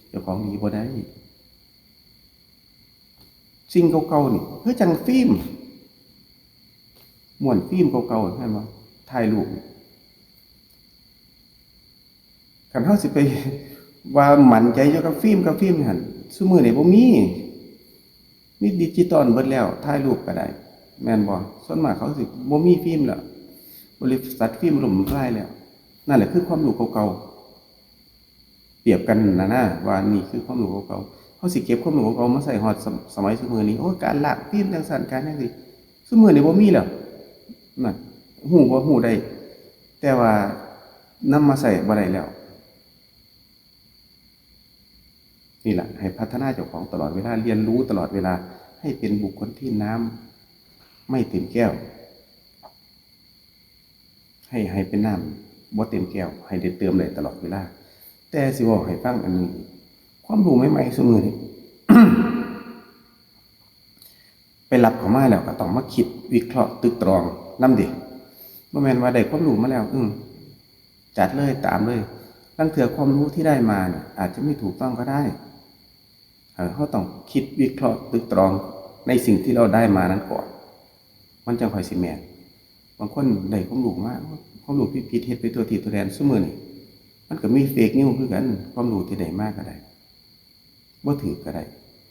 ເຈົ້າຂອງດີບໍ່ໄດ້. ສິ່ງເກົ່າໆນີ້ ຄືຈັ່ງຟີມ ມ້ວນຟີມເກົ່າໆ ແມ່ນບໍ່? ຖ່າຍຮູບ ຄັນເຮົາຊິໄປວ່າໝັ້ນໃຈຢູ່ກັບຟີມ ກັບຟີມຫັ້ນ ຊຸມື້ນີ້ບໍ່ມີ ມີດິຈິຕອນເບິດແລ້ວ ຖ່າຍຮູບກໍໄດ້ ແມ່ນບໍ່? ສ່ວນມາກເຂົາຊິບໍ່ມີຟີມແລ້ວ ບໍລິສັດຟີມລົ້ມລາຍແລ້ວ ນັ້ນແຫຼະຄືຄວາມຮູ້ເກົ່າໆ. ປຽບກັນນະນາ ວ່ານີ້ຄືຄວາມຮູ້ເກົ່າໆ ເຮົາຊິເກັບຄວາມຮູ້ເກົ່າໆມາໃຊ້ຮອດສະ ສະໄໝຊຸມື້ນີ້ ໂອ້ຍ ການລາກຟີມຈັ່ງຊັ້ນ ການຫຍັງຊີ້ ຊຸມື້ນີ້ບໍ່ມີແລ້ວ ນັ້ນ ຮູ້ບໍ່? ຮູ້ໄດ້ ແຕ່ວ່ານຳມາໃຊ້ບໍ່ໄດ້ແລ້ວ. ນີ້ລະ ໃຫ້ພັດທະນາເຈົ້າຂອງຕະຫຼອດເວລາ ຮຽນຮູ້ຕະຫຼອດເວລາ ໃຫ້ເປັນບຸກຄົນທີ່ນ້ຳໄມ້ເຕັມແກ້ວ. ໃຫ້ ໃຫ້ເປັນນ້ຳບໍ່ເຕັມແກ້ວ ໃຫ້ໄດ້ເຕີມໄດ້ຕະຫຼອດເວລາ. ແຕ່ຊິເວົ້າໃຫ້ຟັງອັນໜຶ່ງອີກ ຄວາມຮູ້ໃໝ່ໆຊຸມື້ນີ້ ໄປຮັບເຂົ້າມາແລ້ວກໍຕ້ອງມາຄິດວິເຄາະຕຶກຕຣອງນຳເດ. ບໍ່ແມ່ນວ່າໄດ້ຄວາມຮູ້ມາແລ້ວ ອື ຈັດເລີຍ ຕາມເລີຍ. ລາງເທື່ອຄວາມຮູ້ທີ່ໄດ້ມານະ ອາດຈະມີຖືກຕ້ອງກໍໄດ້. ເອີ ເຮົາຕ້ອງຄິດວິເຄາະຕຶກຕຣອງໃນສິ່ງທີ່ເຮົາໄດ້ມານັ້ນກ່ອນ ມັນຈັ່ງຄ່ອຍຊິແມ່ນ. ບາງຄົນໄດ້ຄວາມຮູ້ມາ ຄວາມຮູ້ຜິດໆ ເຮັດໄປທົ່ວທີ່ທົ່ວແດນ. ຊຸມື້ນີ້ມັນກໍມີເຟກນິວຄືກັນ ຄວາມຮູ້ທີ່ໄດ້ມາກໍໄດ້ ບໍ່ຖືກກໍໄດ້.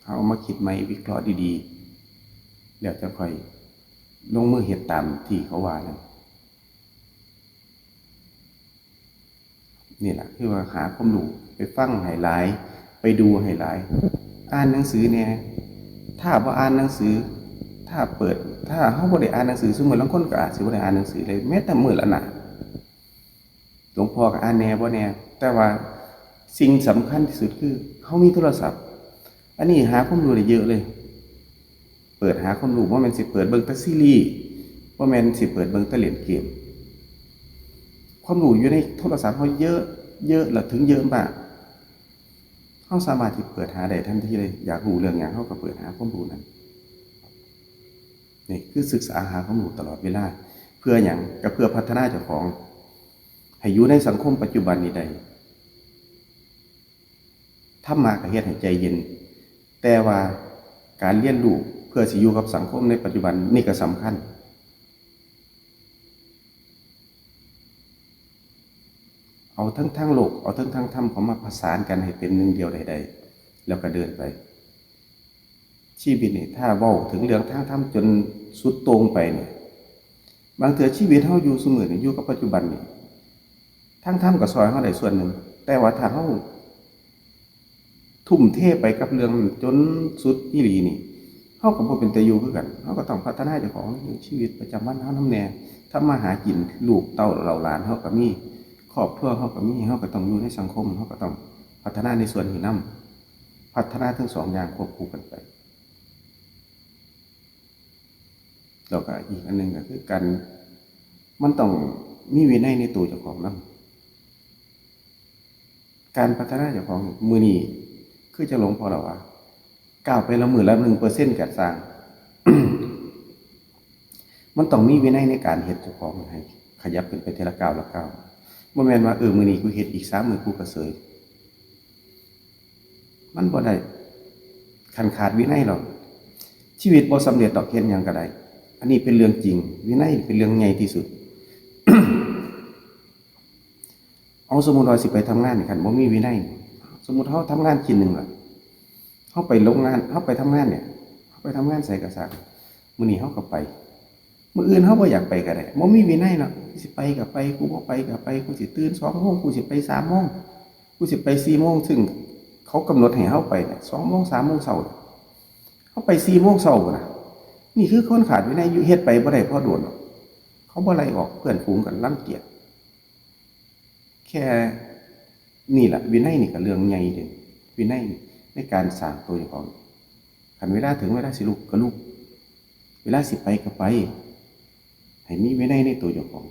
ເຮົາເອົາມາຄິດໃໝ່ ວິເຄາະດີໆ ແລ້ວຈັ່ງຄ່ອຍລົງມືເຮັດຕາມທີ່ເຂົາວ່ານັ້ນ. ນີ້ລະ ຄືວ່າຫາຄວາມຮູ້ ໄປຟັງໃຫ້ຫຼາຍ ໄປດູໃຫ້ຫຼາຍ ອ່ານໜັງສືແດ່. ຖ້າບໍ່ອ່ານໜັງສື ຖ້າເປີດ ຖ້າເຮົາບໍ່ໄດ້ອ່ານໜັງສື ສົມມຸດລາງຄົນກໍອາດຊິບໍ່ໄດ້ອ່ານໜັງສືເລີຍ ແມ້ແຕ່ມື້ລະໜ້າ. ຫຼວງພໍ່ກໍອ່ານແດ່ບໍ່ແນ່ ແຕ່ວ່າສິ່ງສຳຄັນທີ່ສຸດຄືເຮົາມີໂທລະສັບ. ອັນນີ້ຫາຄວາມຮູ້ໄດ້ເຍອະເລີຍ. ເປີດຫາຄວາມຮູ້ ບໍ່ແມ່ນຊິເປີດເບິ່ງແຕ່ຊີຣີ ບໍ່ແມ່ນຊິເປີດເບິ່ງແຕ່ຫຼິ້ນເກມ. ຄວາມຮູ້ຢູ່ໃນໂທລະສັບເຮົາເຍອະ ເຍອະ ແລະ ເຖິງເຍອະມາກ ເຮົາສາມາດທີ່ເປີດຫາໄດ້ທັນທີເລີຍ. ຢາກຮູ້ເລື່ອງຫຍັງ ເຮົາກໍເປີດຫາຄວາມຮູ້ນັ້ນ. ນີ້ຄືສຶກສາຫາຄວາມຮູ້ຕະຫຼອດເວລາ. ເພື່ອຫຍັງ? ກໍເພື່ອພັດທະນາເຈົ້າຂອງ ໃຫ້ຢູ່ໃນສັງຄົມປັດຈຸບັນນີ້ໄດ້. ທຳມະກໍເຮັດໃຫ້ໃຈເຢັນ, ແຕ່ວ່າການຮຽນຮູ້ເພື່ອຊິຢູ່ກັບສັງຄົມໃນປັດຈຸບັນນີ້ກໍສຳຄັນ. ເອົາທັງທາງໂລກ ເອົາທັງທາງທຳເຂົ້າມາປະສານກັນໃຫ້ເປັນໜຶ່ງດຽວໃດໆ ແລ້ວກໍເດີນໄປ. ຊີວິດນີ້ ຖ້າເວົ້າເຖິງເລື່ອງທາງທຳຈົນສຸດໂຕ່ງໄປນີ້ ບາງເທື່ອຊີວິດເຮົາຢູ່ຊຸມື້ນີ້ ຢູ່ກັບປັດຈຸບັນນີ້ ທາງທຳກໍຊ່ອຍເຮົາໄດ້ສ່ວນໜຶ່ງ, ແຕ່ວ່າຖ້າເຮົາທຸ່ມເທໄປກັບເລື່ອງນັ້ນຈົນສຸດອີ່ຫຼີນີ້ ເຮົາກໍບໍ່ເປັນຕາຢູ່ຄືກັນ. ເຮົາກໍຕ້ອງພັດທະນາເຈົ້າຂອງໃນຊີວິດປະຈຳວັນເຮົານຳແດ່, ທຳມາຫາກິນ, ລູກເຕົ້າເຫຼົ່າຫຼານເຮົາກໍມີ, ຄອບຄົວເຮົາກໍມີ, ເຮົາກໍຕ້ອງຢູ່ໃນສັງຄົມ, ເຮົາກໍຕ້ອງພັດທະນາໃນສ່ວນນີ້ນຳ. ພັດທະນາທັງສອງຢ່າງຄວບຄູ່ກັນໄປ. ແລ້ວກໍອີກອັນໜຶ່ງກໍຄືການ ມັນຕ້ອງມີວິໄນໃນໂຕເຈົ້າຂອງນຳ. ການພັດທະນາເຈົ້າຂອງມື້ນີ້ ຄືຈັ່ງຫຼວງພໍ່ລາວວ່າ ກ້າວໄປລະມື້ລະໜຶ່ງເປີເຊັນກໍຊ່າງ ມັນຕ້ອງມີວິໄນໃນການເຮັດເຈົ້າຂອງໃຫ້ຂະຫຍັບຂຶ້ນໄປເທື່ອລະກ້າວລະກ້າວ. ບໍ່ແມ່ນວ່າ ເອີ ມື້ນີ້ກູເຮັດ ອີກສາມມື້ກູກໍເສີຍ. ມັນບໍ່ໄດ້. ຄັນຂາດວິໄນແລ້ວ ຊີວິດບໍ່ສຳເລັດດອກ, ເຮັດຫຍັງກໍໄດ້. ອັນນີ້ເປັນເລື່ອງຈິງ, ວິໄນເປັນເລື່ອງໃຫຍ່ທີ່ສຸດ. ເອົາ ສົມມຸດວ່າຊິໄປທຳງານນີ້ ຄັນບໍ່ມີວິໄນ, ສົມມຸດເຮົາທຳງານທີໜຶ່ງລະ ເຮົາໄປໂຮງງານ, ເຮົາໄປທຳງານນີ້ ເຮົາໄປທຳງານໃສກໍຊ່າງ, ມື້ນີ້ເຮົາກໍໄປ, ມື້ອື່ນເຮົາບໍ່ຢາກໄປກໍໄດ້, ບໍ່ມີວິໄນເນາະ. ຊິໄປກໍໄປ, ກູບໍ່ໄປກໍໄປ, ກູຊິຕື່ນສອງໂມງ, ກູຊິໄປສາມໂມງ, ກູຊິໄປສີ່ໂມງ, ຊຶ່ງເຂົາກຳນົດໃຫ້ເຮົາໄປນະ ສອງໂມງ, ສາມໂມງເຊົ້າ. ເຮົາໄປສີ່ໂມງເຊົ້າພຸ້ນນະ, ນີ້ຄືຄົນຂາດວິໄນຢູ່ ເຮັດໄປບໍ່ໄດ້ເພາະໂດນດອກ ເຂົາບໍ່ໄລ່ອອກ ເພື່ອນຝູງກໍລັງກຽດ. ແຄ່ນີ້ລະ ວິໄນນີ້ກໍເລື່ອງໃຫຍ່ເດ້. ວິໄນໃນການສ້າງໂຕເຈົ້າຂອງ ຄັນເວລາເຖິງເວລາຊິລຸກກໍລຸກ ເວລາຊິໄປກໍໄປ ໃຫ້ມີວິໄນໃນໂຕເຈົ້າຂອງ.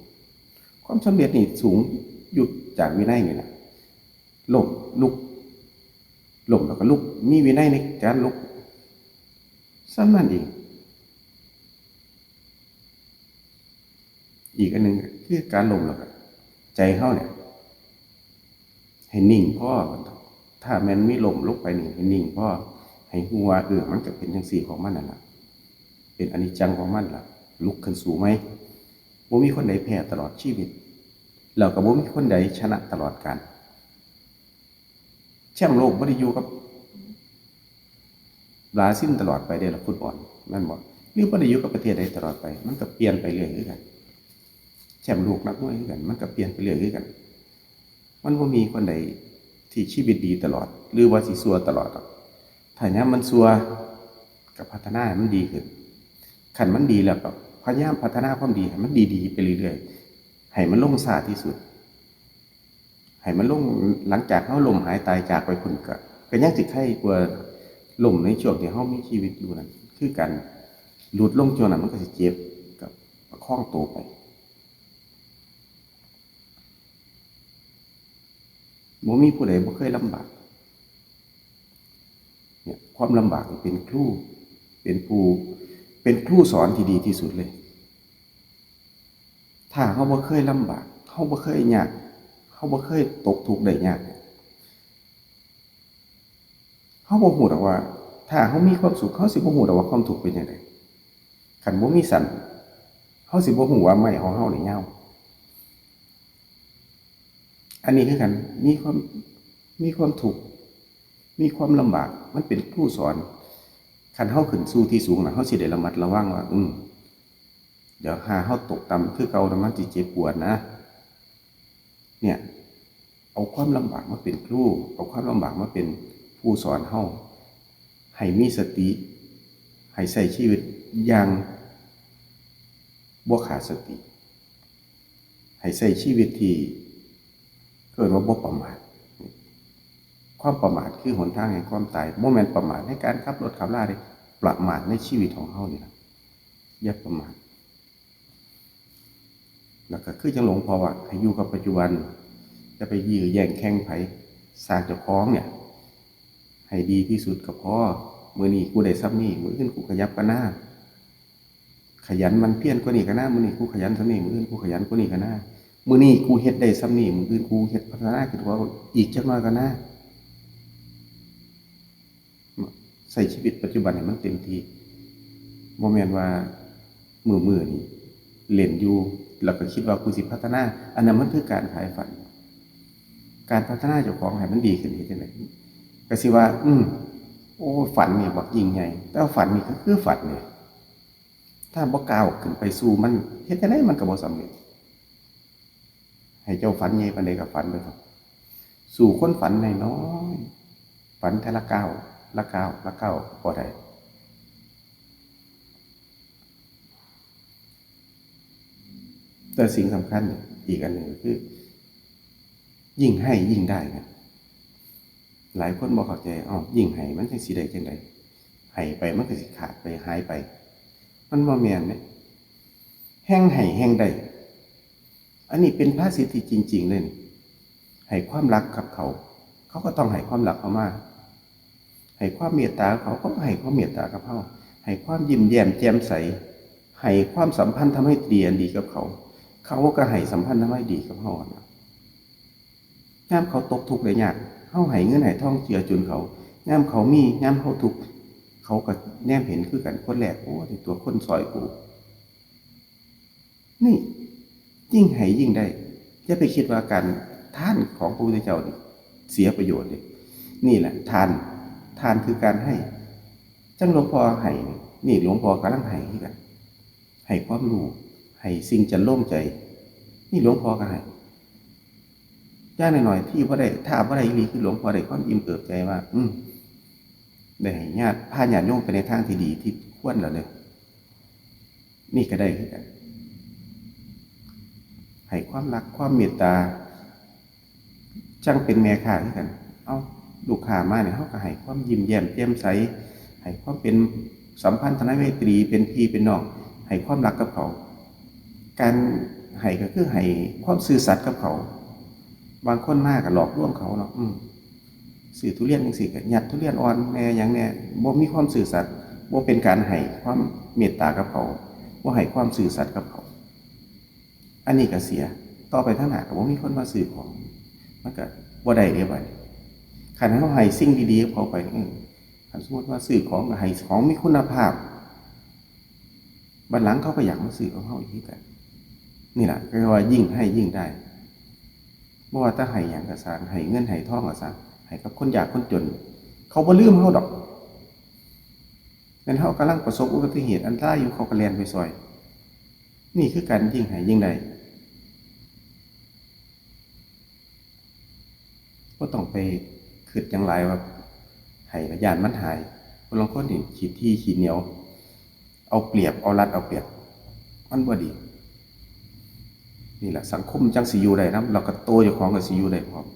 ຄວາມສຳເລັດນີ້ສູງຢູ່ຈາກວິໄນນີ້ລະ. ລົ້ມລຸກ ລົ້ມແລ້ວກໍລຸກ ມີວິໄນໃນການລຸກ ສ່ຳນັ້ນເອງ. ອີກອັນໜຶ່ງຄືການລົ້ມແລ້ວກໍໃຈເຮົານີ້ໃຫ້ນິ່ງພໍ. ຖ້າແມ່ນມີລົ້ມລົງໄປນີ້ ໃຫ້ນິ່ງພໍ ໃຫ້ຮູ້ວ່າ ເອີ ມັນກໍເປັນຈັ່ງຊີ້ຂອງມັນນັ້ນລະ ເປັນອະນິດຈັງຂອງມັນລະ ລຸກຂຶ້ນສູ້ໃໝ່. ບໍ່ມີຄົນໃດແພ້ຕະຫຼອດຊີວິດ ແລ້ວກໍບໍ່ມີຄົນໃດຊະນະຕະຫຼອດການ. ແຊ້ມໂລກບໍ່ໄດ້ຢູ່ກັບບຣາຊິນຕະຫຼອດໄປເດ້ລະ ຟຸດບອນ ແມ່ນບໍ່? ຫຼືບໍ່ໄດ້ຢູ່ກັບປະເທດໃດຕະຫຼອດໄປ ມັນກໍປ່ຽນໄປເລື້ອຍຄືກັນ. ແຊ້ມໂລກນັກມວຍຄືກັນ ມັນກໍປ່ຽນໄປເລື້ອຍຄືກັນ. ມັນບໍ່ມີຄົນໃດທີ່ຊີວິດດີຕະຫຼອດ ຫຼືວ່າຊິຊົ່ວຕະຫຼອດດອກ. ຖ້າຍາມມັນຊົ່ວ ກໍພັດທະນາໃຫ້ມັນດີຂຶ້ນ. ຄັນມັນດີແລ້ວ ກໍພະຍາຍາມພັດທະນາຄວາມດີໃຫ້ມັນດີໆໄປເລື້ອຍໆ ໃຫ້ມັນລົງຊ້າທີ່ສຸດ. ໃຫ້ມັນລົງ ຫຼັງຈາກເຮົາລົ້ມຫາຍຕາຍຈາກໄປພຸ້ນ ກະ ກະຍັງຊິໄຄກວ່າລົ້ມໃນຊ່ວງທີ່ເຮົາມີຊີວິດຢູ່ນັ້ນ ຄືການຫຼຸດລົງ. ຊ່ວງນັ້ນມັນກໍຊິເຈັບ ກໍປະຄອງໂຕໄປ. ບໍ່ມີຜູ້ໃດບໍ່ເຄີຍລຳບາກ. ເນຍ ຄວາມລຳບາກເປັນຄູ ເປັນຜູ້ ເປັນຄູສອນທີ່ດີທີ່ສຸດເລີຍ. ຖ້າເຮົາບໍ່ເຄີຍລຳບາກ ເຮົາບໍ່ເຄີຍຍາກ ເຮົາບໍ່ເຄີຍຕົກທຸກໄດ້ຍາກ ເຮົາບໍ່ຮູ້ດອກວ່າ ຖ້າເຮົາມີຄວາມສຸກ ເຮົາຊິບໍ່ຮູ້ດອກວ່າຄວາມທຸກເປັນຈັ່ງໃດ. ຄັນບໍ່ມີສັນ ເຮົາຊິບໍ່ຮູ້ວ່າໄມ້ຂອງເຮົານີ້ຍາວ. ອັນນີ້ຄືກັນ ມີຄວາມ ມີຄວາມທຸກ ມີຄວາມລຳບາກ ມັນເປັນຄູສອນ. ຄັນເຮົາຂຶ້ນສູ່ທີ່ສູງນະ ເຮົາຊິໄດ້ລະມັດລະວັງວ່າ ອືມ ດຽວຖ້າເຮົາຕົກຕ່ຳຄືເກົ່ານະ ມັນຊິເຈັບປວດນະ. ເນຍ ເອົາຄວາມລຳບາກມາເປັນຄູ ເອົາຄວາມລຳບາກມາເປັນຜູ້ສອນເຮົາ ໃຫ້ມີສະຕິ ໃຫ້ໃຊ້ຊີວິດຢ່າງບໍ່ຂາດສະຕິ ໃຫ້ໃຊ້ຊີວິດທີ່ເອີ້ນວ່າບໍ່ປະໝາດ. ຄວາມປະໝາດຄືຫົນທາງແຫ່ງຄວາມຕາຍ. ບໍ່ແມ່ນປະໝາດໃນການຂັບລົດຂັບລາເດ້ ປະໝາດໃນຊີວິດຂອງເຮົານີ້ລະ ຢ່າປະໝາດ. ແລ້ວກໍຄືຈັ່ງຫຼວງພໍ່ວ່າ ໃຫ້ຢູ່ກັບປັດຈຸບັນ ຢ່າໄປຢື້ແຍ່ງແຂ່ງໃຜ. ສ້າງເຈົ້າຂອງເນຍໃຫ້ດີທີ່ສຸດກໍພໍ. ມື້ນີ້ກູໄດ້ສ່ຳນີ້ ມື້ອື່ນກູຂະຫຍັບກວ່ານາ. ຂະຫຍັນໝັ່ນພຽນກວ່ານີ້ກໍນາ. ມື້ນີ້ກູຂະຫຍັນສ່ຳນີ້ ມື້ອື່ນກູຂະຫຍັນກວ່ານີ້ກໍນາ. ມື້ນີ້ກູເຮັດໄດ້ສ່ຳນີ້ ມື້ອື່ນກູເຮັດພັດທະນາຂຶ້ນກວ່າອີກຈັກໜ້ອຍກໍນາ. ໃຊ້ຊີວິດປັດຈຸບັນໃຫ້ມັນເຕັມທີ່. ບໍ່ແມ່ນວ່າມື້ໆນີ້ເລ່ນຢູ່ ແລ້ວກໍຄິດວ່າກູຊິພັດທະນາ. ອັນນັ້ນມັນຄືການຂາຍຝັນ. ການພັດທະນາເຈົ້າຂອງໃຫ້ມັນດີຂຶ້ນເຮັດຈັ່ງໃດ? ກໍຊິວ່າ ອືມ ໂອ້ ຝັນນີ້ບັກຍິ່ງໃຫຍ່ ແຕ່ວ່າຝັນນີ້ກໍຄືຝັນເດ. ຖ້າບໍ່ກ້າວຂຶ້ນໄປສູ່ມັນ ເຮັດຈັ່ງໃດມັນກໍບໍ່ສຳເລັດ. ໃຫ້ເຈົ້າຝັນໃຫຍ່ປານໃດກໍຝັນໄປເຖາະ. ສູ່ຄົນຝັນນ້ອຍໆ ຝັນແຕ່ລະກ້າວ ລະກ້າວ ລະກ້າວບໍ່ໄດ້. ແຕ່ສິ່ງສຳຄັນອີກອັນໜຶ່ງກໍຄື ຍິ່ງໃຫ້ຍິ່ງໄດ້ນະ. ຫຼາຍຄົນບໍ່ເຂົ້າໃຈ ເອົ້າ ຍິ່ງໃຫ້ມັນຈັ່ງຊິໄດ້ຈັ່ງໃດ? ໃຫ້ໄປມັນກໍຊິຂາດໄປ ຫາຍໄປ. ມັນບໍ່ແມ່ນເດ້. ແຮ່ງໃຫ້ແຮ່ງໄດ້. ອັນນີ້ເປັນພາສິດທີ່ຈິງໆເລີຍນີ້. ໃຫ້ຄວາມລັກກັບເຂົາ ເຂົາກໍຕ້ອງໃຫ້ຄວາມລັກເຮົາມາ. ໃຫ້ຄວາມເມດຕາເຂົາ ເຂົາກໍໃຫ້ຄວາມເມດຕາກັບເຮົາ. ໃຫ້ຄວາມຍິ້ມແຍ້ມແຈ່ມໃສ ໃຫ້ຄວາມສຳພັນທຳໄມຕຣີອັນດີກັບເຂົາ ເຂົາກໍໃຫ້ສຳພັນທຳໄມດີກັບເຮົາຫັ້ນນະ. ຍາມເຂົາຕົກທຸກໄດ້ຍາກ ເຮົາໃຫ້ເງິນໃຫ້ທອງເຈືອຈຸນເຂົາ. ຍາມເຂົາມີ ຍາມເຮົາທຸກ ເຂົາກໍແນມເຫັນຄືກັນ. ຄົນແລກ ໂອ້ ຕົວະຄົນຊ່ອຍກູ. ນີ້ ຍິ່ງໃຫ້ຍິ່ງໄດ້. ຢ່າໄປຄິດວ່າການທານຂອງພະພຸດທະເຈົ້ານີ້ເສຍປະໂຫຍດເດ້. ນີ້ແຫຼະ ທານ ທານຄືການໃຫ້. ຈັ່ງຫຼວງພໍ່ໃຫ້ນີ້ ນີ້ຫຼວງພໍ່ກຳລັງໃຫ້ຄືກັນ. ໃຫ້ຄວາມຮູ້ ໃຫ້ສິ່ງຈະລົງໃຈ ນີ້ຫຼວງພໍ່ກໍໃຫ້. ຢ່າງໜ້ອຍໆ ທີ່ບໍ່ໄດ້ ຖ້າບໍ່ໄດ້ອີ່ຫຼີ ຄືຫຼວງພໍ່ໄດ້ຄວາມອີ່ມເອີບໃຈວ່າ ອືມ ໄດ້ໃຫ້ຍາດ ພາຍາດໂຍມໄປໃນທາງທີ່ດີທີ່ຄວນແລ້ວເດ້. ນີ້ກໍໄດ້ຄືກັນ. ໃຫ້ຄວາມຮັກຄວາມເມດຕາ ຈັ່ງເປັນແມ່ຄ້າຄືກັນ. ເອົາ ລູກຄ້າມານີ້ ເຮົາກໍໃຫ້ຄວາມຍິ້ມແຍ້ມແຈ່ມໃສ, ໃຫ້ຄວາມເປັນສຳພັນທະນາຍໄມຕີ ເປັນພີ່ເປັນນ້ອງ, ໃຫ້ຄວາມຮັກກັບເຂົາ. ການໃຫ້ກໍຄືໃຫ້ຄວາມຊື່ສັດກັບເຂົາ. ບາງຄົນມາກໍຫຼອກລວງເຂົາເນາະ, ອືມ ຊື້ທຸລຽນຈັ່ງຊີ້ກໍຍັດທຸລຽນອ່ອນແດ່ຫຍັງແດ່, ບໍ່ມີຄວາມຊື່ສັດ, ບໍ່ເປັນການໃຫ້ຄວາມເມດຕາກັບເຂົາ, ບໍ່ໃຫ້ຄວາມຊື່ສັດກັບເຂົາ. ອັນນີ້ກໍເສຍ, ຕໍ່ໄປທາງໜ້າກໍບໍ່ມີຄົນມາຊື້ຂອງ, ມັນກໍບໍ່ໄດ້ເດ້ບາດນີ້. ຄັນເຮົາໃຫ້ສິ່ງດີໆກັບເຂົາໄປ, ເອີ ຄັນສົມມຸດວ່າຊື້ຂອງກໍໃຫ້ຂອງມີຄຸນນະພາບ, ບັດຫຼັງເຂົາກໍຢາກມາຊື້ຂອງເຮົາອີກຄືກັນ. ນີ້ລະ ເຂົາເອີ້ນວ່າ ຍິ່ງໃຫ້ຍິ່ງໄດ້. ບໍ່ວ່າແຕ່ໃຫ້ຫຍັງກໍຊ່າງ, ໃຫ້ເງິນໃຫ້ທອງກໍຊ່າງ, ໃຫ້ກັບຄົນຍາກຄົນຈົນ, ເຂົາບໍ່ລືມເຮົາດອກ. ແມ່ນເຮົາກຳລັງປະສົບອຸບັດຕິເຫດອັນຕະລາຍຢູ່ ເຂົາກໍແລ່ນໄປຊ່ອຍ. ນີ້ຄືການຍິ່ງໃຫ້ຍິ່ງໄດ້. ບໍ່ຕ້ອງໄປຄິດຫຍັງຫຼາຍວ່າໃຫ້ແລ້ວຢ້ານມັນຫາຍ. ຜູ້ລາງຄົນນີ້ຂີ້ຖີ່ຂີ້ໜຽວ, ເອົາປຽບ ເອົາລັດເອົາປຽບ, ມັນບໍ່ດີ. ນີ້ລະ ສັງຄົມຈັ່ງຊິຢູ່ໄດ້ນຳ, ແລ້ວກໍໂຕເຈົ້າຂອງກໍຊິຢູ່ໄດ້ພ້ອມ.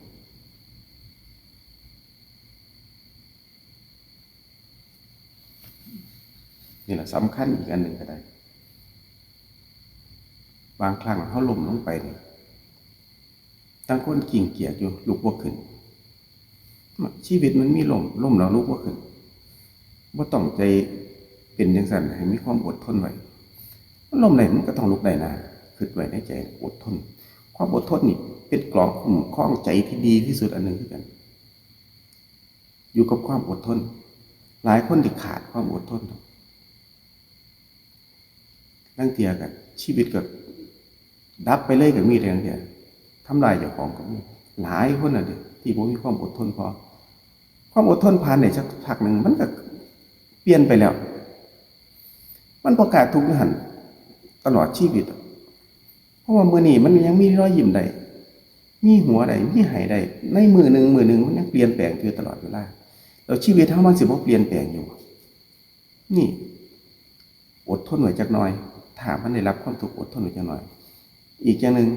ນີ້ລະສຳຄັນອີກອັນໜຶ່ງກໍໄດ້. ບາງຄັ້ງເຮົາລົ້ມລົງໄປນີ້, ບາງຄົນກິ້ງກຽກຢູ່ ລຸກບໍ່ຂຶ້ນ. ຊີວິດມັນມີລົ້ມ, ລົ້ມແລ້ວລຸກບໍ່ຂຶ້ນ. ບໍ່ຕ້ອງໄປເປັນຈັ່ງຊັ້ນ, ໃຫ້ມີຄວາມອົດທົນໄວ້. ມັນລົ້ມໄດ້ ມັນກໍຕ້ອງລຸກໄດ້ນະ, ຄິດໄວ້ໃນໃຈ ອົດທົນ. ຄວາມອົດທົນນີ້ເປັນກອງຄຸ້ມຄອງໃຈທີ່ດີທີ່ສຸດອັນໜຶ່ງຄືກັນ. ຢູ່ກັບຄວາມອົດທົນ. ຫຼາຍຄົນທີ່ຂາດຄວາມອົດທົນ. ລາງເທື່ອກໍຊີວິດກໍດັບໄປເລີຍກໍມີ, ລາງເທື່ອທຳລາຍເຈົ້າຂອງກໍມີ. ຫຼາຍຄົນນະເດ ທີ່ບໍ່ມີຄວາມອົດທົນພໍ. ຄວາມອົດທົນຜ່ານໄດ້ສັກພັກໜຶ່ງ ມັນກໍປ່ຽນໄປແລ້ວ. ມັນບໍ່ກ້າທຸກຢູ່ຫັ້ນຕະຫຼອດຊີວິດ. ເພາະວ່າມື້ນີ້ມັນຍັງມີຮອຍຍິ້ມໄດ້, ມີຫົວໄດ້, ມີໄຫ້ໄດ້. ໃນມື້ໜຶ່ງ, ມື້ໜຶ່ງມັນຍັງປ່ຽນແປງຢູ່ຕະຫຼອດເວລາ. ແລ້ວຊີວິດເຮົາມັນຊິບໍ່ປ່ຽນແປງຢູ່? ນີ້ ອົດທົນໄວ້ຈັກໜ່ອຍ, ຖ້າມັນໄດ້ຮັບຄວາມທຸກ, ອົດທົນໄວ້ຈັກໜ່ອຍ. ອີກຢ່າງໜຶ່ງ,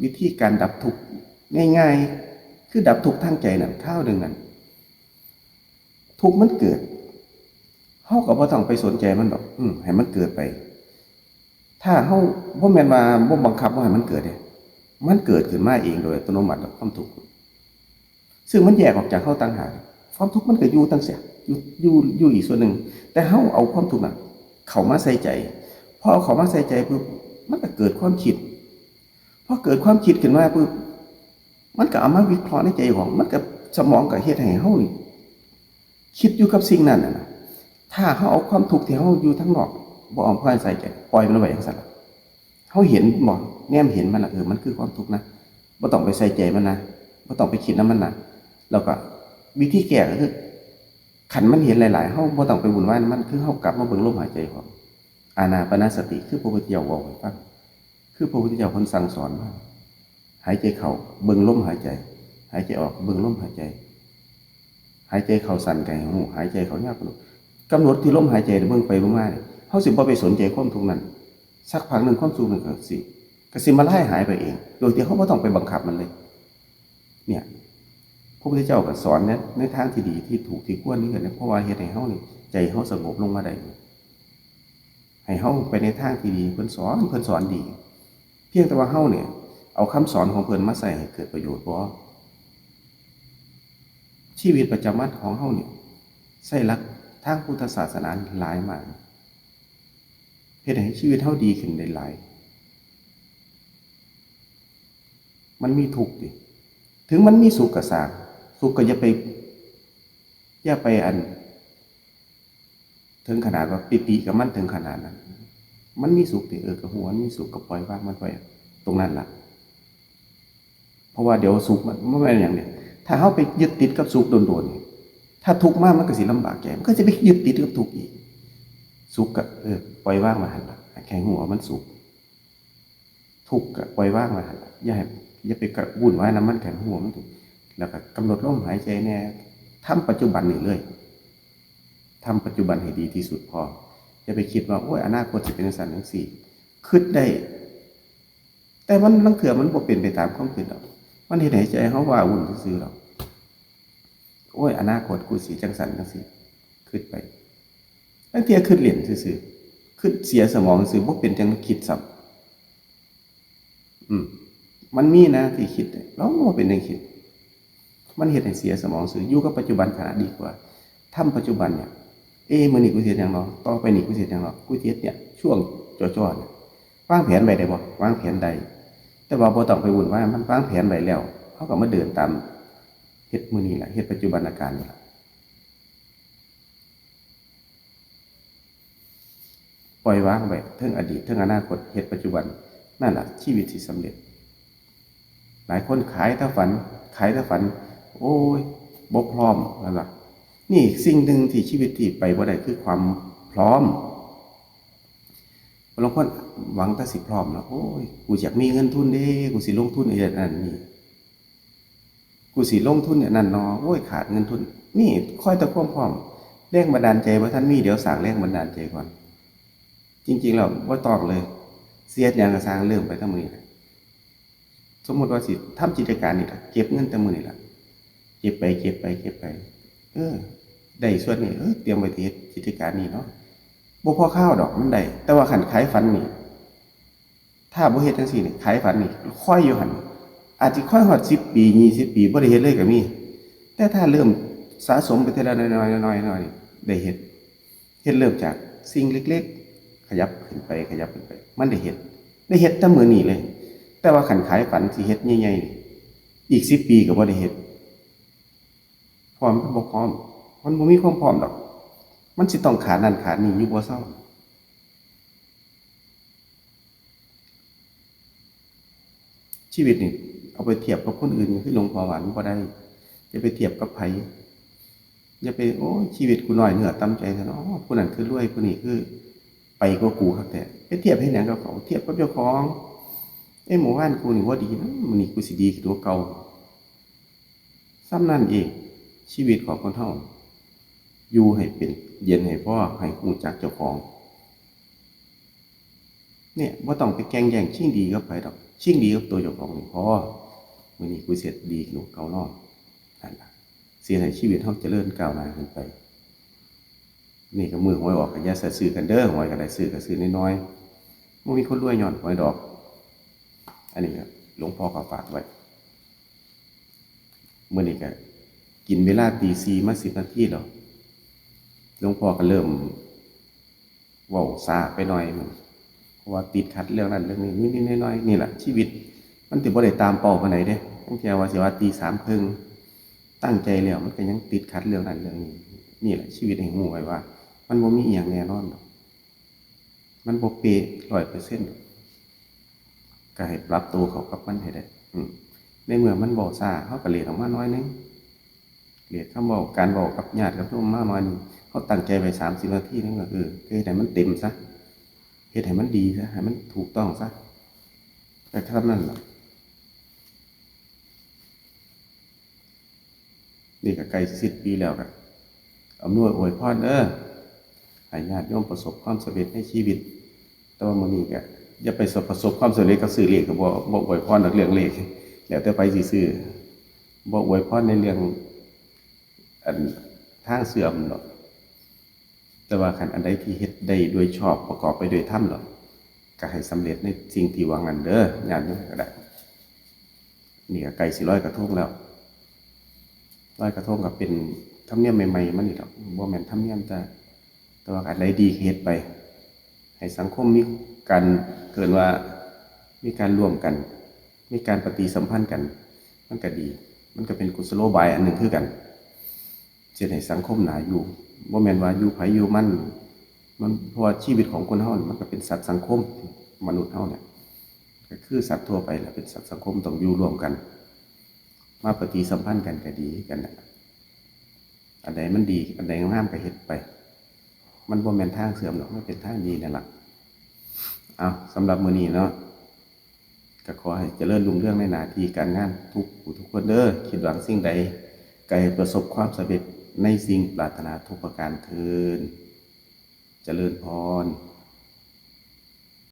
ວິທີການດັບທຸກງ່າຍໆ ຄືດັບທຸກທາງໃຈນັ້ນ, ຄາວໜຶ່ງນັ້ນ ທຸກມັນເກີດ, ເຮົາກໍບໍ່ຕ້ອງໄປສົນໃຈມັນດອກ, ອືມ ໃຫ້ມັນເກີດໄປ. ຖ້າເຮົາ ບໍ່ແມ່ນວ່າບໍ່ບັງຄັບບໍ່ໃຫ້ມັນເກີດເດ້, ມັນເກີດຂຶ້ນມາເອງໂດຍອັດຕະໂນມັດດອກ ຄວາມທຸກ. ຊຶ່ງມັນແຍກອອກຈາກເຮົາຕ່າງຫາກ. ຄວາມທຸກມັນກໍຢູ່ຕ່າງຫາກ, ຢູ່ ຢູ່ ຢູ່ອີກສ່ວນໜຶ່ງ, ແຕ່ເຮົາເອົາຄວາມທຸກນັ້ນເຂົ້າມາໃສ່ໃຈ. ພໍເອົາເຂົ້າມາໃສ່ໃຈປຶບ, ມັນກໍເກີດຄວາມຄິດ. ພໍເກີດຄວາມຄິດຂຶ້ນມາປຶບ, ມັນກໍເອົາມາວິເຄາະໃນໃຈຂອງ, ມັນກໍ ສະໝອງກໍເຮັດໃຫ້ເຮົານີ້ຄິດຢູ່ກັບສິ່ງນັ້ນນະ. ຖ້າເຮົາເອົາຄວາມທຸກທີ່ເຮົາຢູ່ທາງນອກ ບໍ່ເອົາມາໃສ່ໃຈ, ປ່ອຍມັນໄວ້ຈັ່ງຊັ້ນລະ. ເຮົາເຫັນບໍ່? ແນມເຫັນມັນລະ, ເອີ ມັນຄືຄວາມທຸກນະ, ບໍ່ຕ້ອງໄປໃສ່ໃຈມັນນະ, ບໍ່ຕ້ອງໄປຄິດນຳມັນນະ. ແລ້ວກໍວິທີແກ້ກໍຄື ຄັນມັນເຫັນຫຼາຍໆ, ເຮົາບໍ່ຕ້ອງໄປວຸ່ນວາຍນຳມັນ, ຄືເຮົາກັບມາເບິ່ງລົມຫາຍໃຈຂອງ ອານາປານະສະຕິ ຄືພະພຸດທະເຈົ້າເວົ້າໃຫ້ຟັງ, ຄືພະພຸດທະເຈົ້າເພິ່ນສັ່ງສອນມາ. ຫາຍໃຈເຂົ້າເບິ່ງລົມຫາຍໃຈ, ຫາຍໃຈອອກເບິ່ງລົມຫາຍໃຈ, ຫາຍໃຈເຂົ້າສັ້ນກໍໃຫ້ຮູ້, ຫາຍໃຈເຂົ້າຍາວກໍຮູ້. ກຳນົດທີ່ລົມຫາຍໃຈ, ເບິ່ງໄປເບິ່ງມານີ້, ເຮົາຊິບໍ່ໄປສົນໃຈຄວາມທຸກນັ້ນ. ສັກພັກໜຶ່ງຄວາມສຸກນັ້ນກໍຊິ ກໍຊິມາລາຍຫາຍໄປເອງ ໂດຍທີ່ເຮົາບໍ່ຕ້ອງໄປບັງຄັບມັນເລີຍ. ເນຍ ພະພຸດທະເຈົ້າກໍສອນໃນ ໃນທາງທີ່ດີ ທີ່ຖືກ ທີ່ຄວນນີ້ແຫຼະ ເພາະວ່າເຮັດໃຫ້ເຮົານີ້ ໃຈເຮົາສະຫງົບລົງມາໄດ້ ໃຫ້ເຮົາໄປໃນທາງທີ່ດີ. ເພິ່ນສອນ ເພິ່ນສອນດີ ພຽງແຕ່ວ່າເຮົານີ້ເອົາຄຳສອນຂອງເພິ່ນມາໃຊ້ໃຫ້ເກີດປະໂຫຍດບໍ່? ຊີວິດປະຈຳວັນຂອງເຮົານີ້ ໃຊ້ຫຼັກທາງພຸດທະສາສະໜາຫຼາຍມາກ ເຮັດໃຫ້ຊີວິດເຮົາດີຂຶ້ນໄດ້ຫຼາຍ. ມັນມີທຸກຕິ ເຖິງມັນມີສຸກກໍຊ່າງ ສຸກກໍຢ່າໄປ ຢ່າໄປອັນ ເຖິງຂະໜາດວ່າປິຕິກັບມັນເຖິງຂະໜາດນັ້ນ. ມັນມີສຸກຕິ ເອີ ກໍຮູ້ວ່າມັນມີສຸກ ກໍປ່ອຍວາງມັນໄປຕົງນັ້ນລະ. ເພາະວ່າດຽວສຸກມັນ ມັນບໍ່ແມ່ນຫຍັງເດ ຖ້າເຮົາໄປຍຶດຕິດກັບສຸກດົນໆນີ້ ຖ້າທຸກມາມັນກໍຊິລຳບາກໃຈ ມັນກໍຊິໄປຍຶດຕິດກັບທຸກອີກ. ສຸກກໍ ເອີ ປ່ອຍວາງໄວ້ຫັ້ນລະ ໃຫ້ຮູ້ວ່າມັນສຸກ ທຸກກໍປ່ອຍວາງໄວ້ຫັ້ນລະ ຢ່າໃຫ້ ຢ່າໄປກະວຸ່ນວາຍນຳມັນ ໃຫ້ຮູ້ວ່າມັນທຸກ ແລ້ວກໍກຳນົດລົມຫາຍໃຈແດ່ ທຳປັດຈຸບັນນີ້ເລີຍ ທຳປັດຈຸບັນໃຫ້ດີທີ່ສຸດພໍ. ຢ່າໄປຄິດວ່າ ໂອ້ຍ ອະນາຄົດຊິເປັນຈັ່ງຊັ້ນຈັ່ງຊີ້. ຄິດໄດ້ ແຕ່ມັນ ລາງເທື່ອມັນບໍ່ເປັນໄປຕາມຄວາມຄິດດອກ. ມັນເຮັດໃຫ້ໃຈເຮົາວ້າວຸ່ນຊື່ໆດອກ. ໂອ້ຍ ອະນາຄົດກູຊິຈັ່ງຊັ້ນຈັ່ງຊີ້ ຄິດໄປ. ລາງເທື່ອຄິດຫຼິ້ນຊື່ໆ ຄິດເສຍສະໝອງຊື່ໆ ບໍ່ເປັນຫຍັງຄິດຊ້ຳ. ອືມ ມັນມີນະທີ່ຄິດ ລອງບໍ່ເປັນຫຍັງຄິດ. ມັນເຮັດໃຫ້ເສຍສະໝອງຊື່ ຢູ່ກັບປັດຈຸບັນຂະນະດີກວ່າ. ທຳປັດຈຸບັນນີ້ ເອ ມື້ນີ້ກູຊິເຮັດຫຍັງເນາະ? ຕໍ່ໄປນີ້ກູຊິເຮັດຫຍັງເນາະ? ກູຊິເຮັດນີ້ ຊ່ວງຈ່ອໆນີ້ ວາງແຜນໄວ້ໄດ້ບໍ່? ວາງແຜນໄດ້ ແຕ່ວ່າບໍ່ຕ້ອງໄປວຸ່ນວາຍ. ມັນວາງແຜນໄວ້ແລ້ວ ເຮົາກໍມາເດີນຕາມ ເຮັດມື້ນີ້ລະ ເຮັດປັດຈຸບັນນະການນີ້ລະ. ປ່ອຍວາງໄວ້ ເທິງອະດີດ ເທິງອະນາຄົດ ເຮັດປັດຈຸບັນ ນັ້ນລະ ຊີວິດຊິສຳເລັດ. ຫຼາຍຄົນຂາຍແຕ່ຝັນ ຂາຍແຕ່ຝັນ ໂອ້ຍ ບໍ່ພ້ອມ ແມ່ນບໍ່? ນີ້ສິ່ງໜຶ່ງທີ່ຊີວິດທີ່ໄປບໍ່ໄດ້ ຄືຄວາມພ້ອມ. ບາງຄົນຫວັງແຕ່ຊິພ້ອມເນາະ ໂອ້ຍ ກູຢາກມີເງິນທຶນເດ້ ກູຊິລົງທຶນອັນນັ້ນນີ້ ກູຊິລົງທຶນອັນນັ້ນເນາະ ໂອ້ຍ ຂາດເງິນທຶນ. ນີ້ຄອຍແຕ່ຄວາມພ້ອມ ແຮງບັນດານໃຈບໍ່ທັນມີ ດຽວສ້າງແຮງບັນດານໃຈກ່ອນ. ຈິງໆແລ້ວບໍ່ຕ້ອງເລີຍ ຊິເຮັດຫຍັງກໍຊ່າງ ເລີ່ມໄປແຕ່ມື້ນີ້ແຫຼະ. ສົມມຸດວ່າຊິທຳກິດຈະການນີ້ລະ ເກັບເງິນແຕ່ມື້ນີ້ລະ ເກັບໄປ ເກັບໄປ ເກັບໄປ ເອີ ໄດ້ສ່ວນນີ້ ເອີ ຕຽມໄວ້ຊິເຮັດກິດຈະການນີ້ເນາະ. ບໍ່ພໍຄາວດອກ ມັນໄດ້ ແຕ່ວ່າຄັນຂາຍຝັນນີ້ ຖ້າບໍ່ເຮັດຈັ່ງຊີ້ນີ້ ຂາຍຝັນນີ້ ຄອຍຢູ່ຫັ້ນ ອາດຊິຄອຍຮອດສິບປີ ຊາວປີ ບໍ່ໄດ້ເຮັດເລີຍກໍມີ. ແຕ່ຖ້າເລີ່ມສະສົມໄປເທື່ອລະໜ້ອຍໆ ໜ້ອຍໆ ໜ້ອຍໆ ໄດ້ເຮັດ ເຮັດເລີ່ມຈາກສິ່ງເລັກໆ ຂະຫຍັບຂຶ້ນໄປ ຂະຫຍັບຂຶ້ນໄປ ມັນໄດ້ເຮັດ ໄດ້ເຮັດແຕ່ມື້ນີ້ເລີຍ. ແຕ່ວ່າຄັນຂາຍຝັນຊິເຮັດໃຫຍ່ໆນີ້ ອີກສິບປີກໍບໍ່ໄດ້ເຮັດ ເພາະວ່າມັນບໍ່ພ້ອມ ມັນບໍ່ມີຄວາມພ້ອມດອກ. ມັນຊິຕ້ອງຂາດນັ້ນຂາດນີ້ຢູ່ບໍ່ເຊົາ. ຊີວິດນີ້ເອົາໄປທຽບກັບຄົນອື່ນ ຄືຫຼວງພໍ່ວ່າ ມັນບໍ່ໄດ້. ຢ່າໄປທຽບກັບໃຜ ຢ່າໄປ ໂອ້ຍ ຊີວິດກູນ້ອຍເນື້ອຕ່ຳໃຈແທ້ເນາະ ຜູ້ນັ້ນຄືລວຍ ຜູ້ນີ້ຄືໄປກວ່າກູຄັກແທ້. ໄປທຽບເຮັດຫຍັງກັບເຂົາ? ທຽບກັບເຈົ້າຂອງ ເອີ ມື້ວານກູນີ້ບໍ່ດີນະ ມື້ນີ້ກູຊິດີຂຶ້ນກວ່າເກົ່າ. ສ່ຳນັ້ນເອງ ຊີວິດຂອງຄົນເຮົາ ຢູ່ໃຫ້ເປັນ ເຢັນໃຫ້ພໍ ໃຫ້ຮູ້ຈັກເຈົ້າຂອງ. ເນຍ ບໍ່ຕ້ອງໄປແກ່ງແຍ່ງຊິງດີກັບໃຜດອກ ຊິງດີກັບໂຕເຈົ້າຂອງນີ້ພໍ. ມື້ນີ້ກູເຮັດດີຂຶ້ນກວ່າເກົ່າເນາະ ນັ້ນລະ ຊິເຮັດໃຫ້ຊີວິດເຮົາຈະເລີນກ້າວໜ້າຂຶ້ນໄປ. ນີ້ກໍມື້ຫວຍອອກ ກໍຢ່າຊະຊື້ກັນເດີ ຫວຍກໍໄດ້ ຊື້ກໍຊື້ນ້ອຍໆ ບໍ່ມີຄົນລວຍຍ້ອນຫວຍດອກ. ອັນນີ້ກໍຫຼວງພໍ່ກໍຝາກໄວ້. ມື້ນີ້ກໍກິນເວລາຕີສີ່ມາສິບນາທີແລ້ວ ຫຼວງພໍ່ກໍເລີ່ມເວົ້າຊ້າໄປໜ້ອຍໜຶ່ງ ເພາະວ່າຕິດຂັດເລື່ອງນັ້ນເລື່ອງນີ້ ນິດໆໜ້ອຍໆ. ນີ້ລະ ຊີວິດມັນຊິບໍ່ໄດ້ຕາມເປົ້າປານໃດເດ້. ລາງເທື່ອວ່າຊິວ່າຕີສາມເຄິ່ງ ຕັ້ງໃຈແລ້ວ ມັນກໍຍັງຕິດຂັດເລື່ອງນັ້ນເລື່ອງນີ້. ນີ້ລະ ຊີວິດໃຫ້ຮູ້ໄວ້ວ່າ ມັນບໍ່ມີອີ່ຫຍັງແນ່ນອນດອກ ມັນບໍ່ເປະຮ້ອຍເປີເຊັນດອກ. ກໍໃຫ້ປັບໂຕເຂົ້າກັບມັນໃຫ້ໄດ້. ອືມ ໃນເມື່ອມັນເວົ້າຊ້າ ເຮົາກໍເລດອອກມາໜ້ອຍໜຶ່ງ ເລດຄຳເວົ້າ ການເວົ້າກັບຍາດກັບໂຍມມາໜ້ອຍໜຶ່ງ. ເຮົາຕັ້ງໃຈໄວ້ສາມສິບນາທີ ນັ້ນກໍ ເອີ ກໍເຮັດໃຫ້ມັນເຕັມຊະ ເຮັດໃຫ້ມັນດີຊະ ໃຫ້ມັນຖືກຕ້ອງຊະ ກໍສ່ຳນັ້ນລະ. ນີ້ກໍໃກ້ຊິດປີແລ້ວ ກໍອຳນວຍອວຍພອນເດີ ໃຫ້ຍາດໂຍມປະສົບຄວາມສຳເລັດໃນຊີວິດ. ແຕ່ວ່າມື້ນີ້ກໍຢ່າໄປປະສົບຄວາມສຳເລັດກັບຊື້ເລກ ກໍບໍ່ ບໍ່ອວຍພອນດອກເລື່ອງເລກ ແລ້ວແຕ່ໃຜຊິຊື້. ບໍ່ອວຍພອນໃນເລື່ອງ ອັນ ທາງເສື່ອມດອກ. ແຕ່ວ່າຄັນອັນໃດທີ່ເຮັດໄດ້ໂດຍຊອບ ປະກອບໄປດ້ວຍທຳແລ້ວ ກໍໃຫ້ສຳເລັດໃນສິ່ງທີ່ຫວັງນັ້ນເດີ ຍາດໂຍມກໍໄດ້. ນີ້ກໍໃກ້ຊິລອຍກະທົງແລ້ວ ລອຍກະທົງກໍເປັນທຳນຽມໃໝ່ໆ ມັນນີ້ດອກ ບໍ່ແມ່ນທຳນຽມ ແຕ່ ແຕ່ວ່າອັນໃດດີກໍເຮັດໄປ ໃຫ້ສັງຄົມມີການ ເອີ້ນວ່າມີການຮ່ວມກັນ ມີການປະຕິສຳພັນກັນ ມັນກໍດີ ມັນກໍເປັນກຸສະໂລບາຍອັນໜຶ່ງຄືກັນ. ເຮັດໃຫ້ສັງຄົມໜ້າຢູ່ ບໍ່ແມ່ນວ່າຢູ່ໃຜຢູ່ມັນ ມັນ ເພາະວ່າຊີວິດຂອງຄົນເຮົານີ້ ມັນກໍເປັນສັດສັງຄົມ ມະນຸດເຮົານີ້ ກໍຄືສັດທົ່ວໄປແຫຼະ ເປັນສັດສັງຄົມ ຕ້ອງຢູ່ຮ່ວມກັນ ມາປະຕິສຳພັນກັນກໍດີຄືກັນນະ. ອັນໃດມັນດີ ອັນໃດງາມກໍເຮັດໄປ ມັນບໍ່ແມ່ນທາງເສື່ອມດອກ ມັນເປັນທາງດີນັ້ນລະ. ເອົາ ສຳລັບມື້ນີ້ເນາະ ກໍຂໍໃຫ້ຈະເລີນຮຸ່ງເຮືອງໃນໜ້າທີ່ການງານທຸກຜູ້ທຸກຄົນເດີ. ຄິດຫວັງສິ່ງໃດ ກໍໃຫ້ປະສົບຄວາມສຳເລັດໃນສິ່ງປາດຖະໜາທຸກປະການເທີ້ນ. ຈະເລີນພອນ.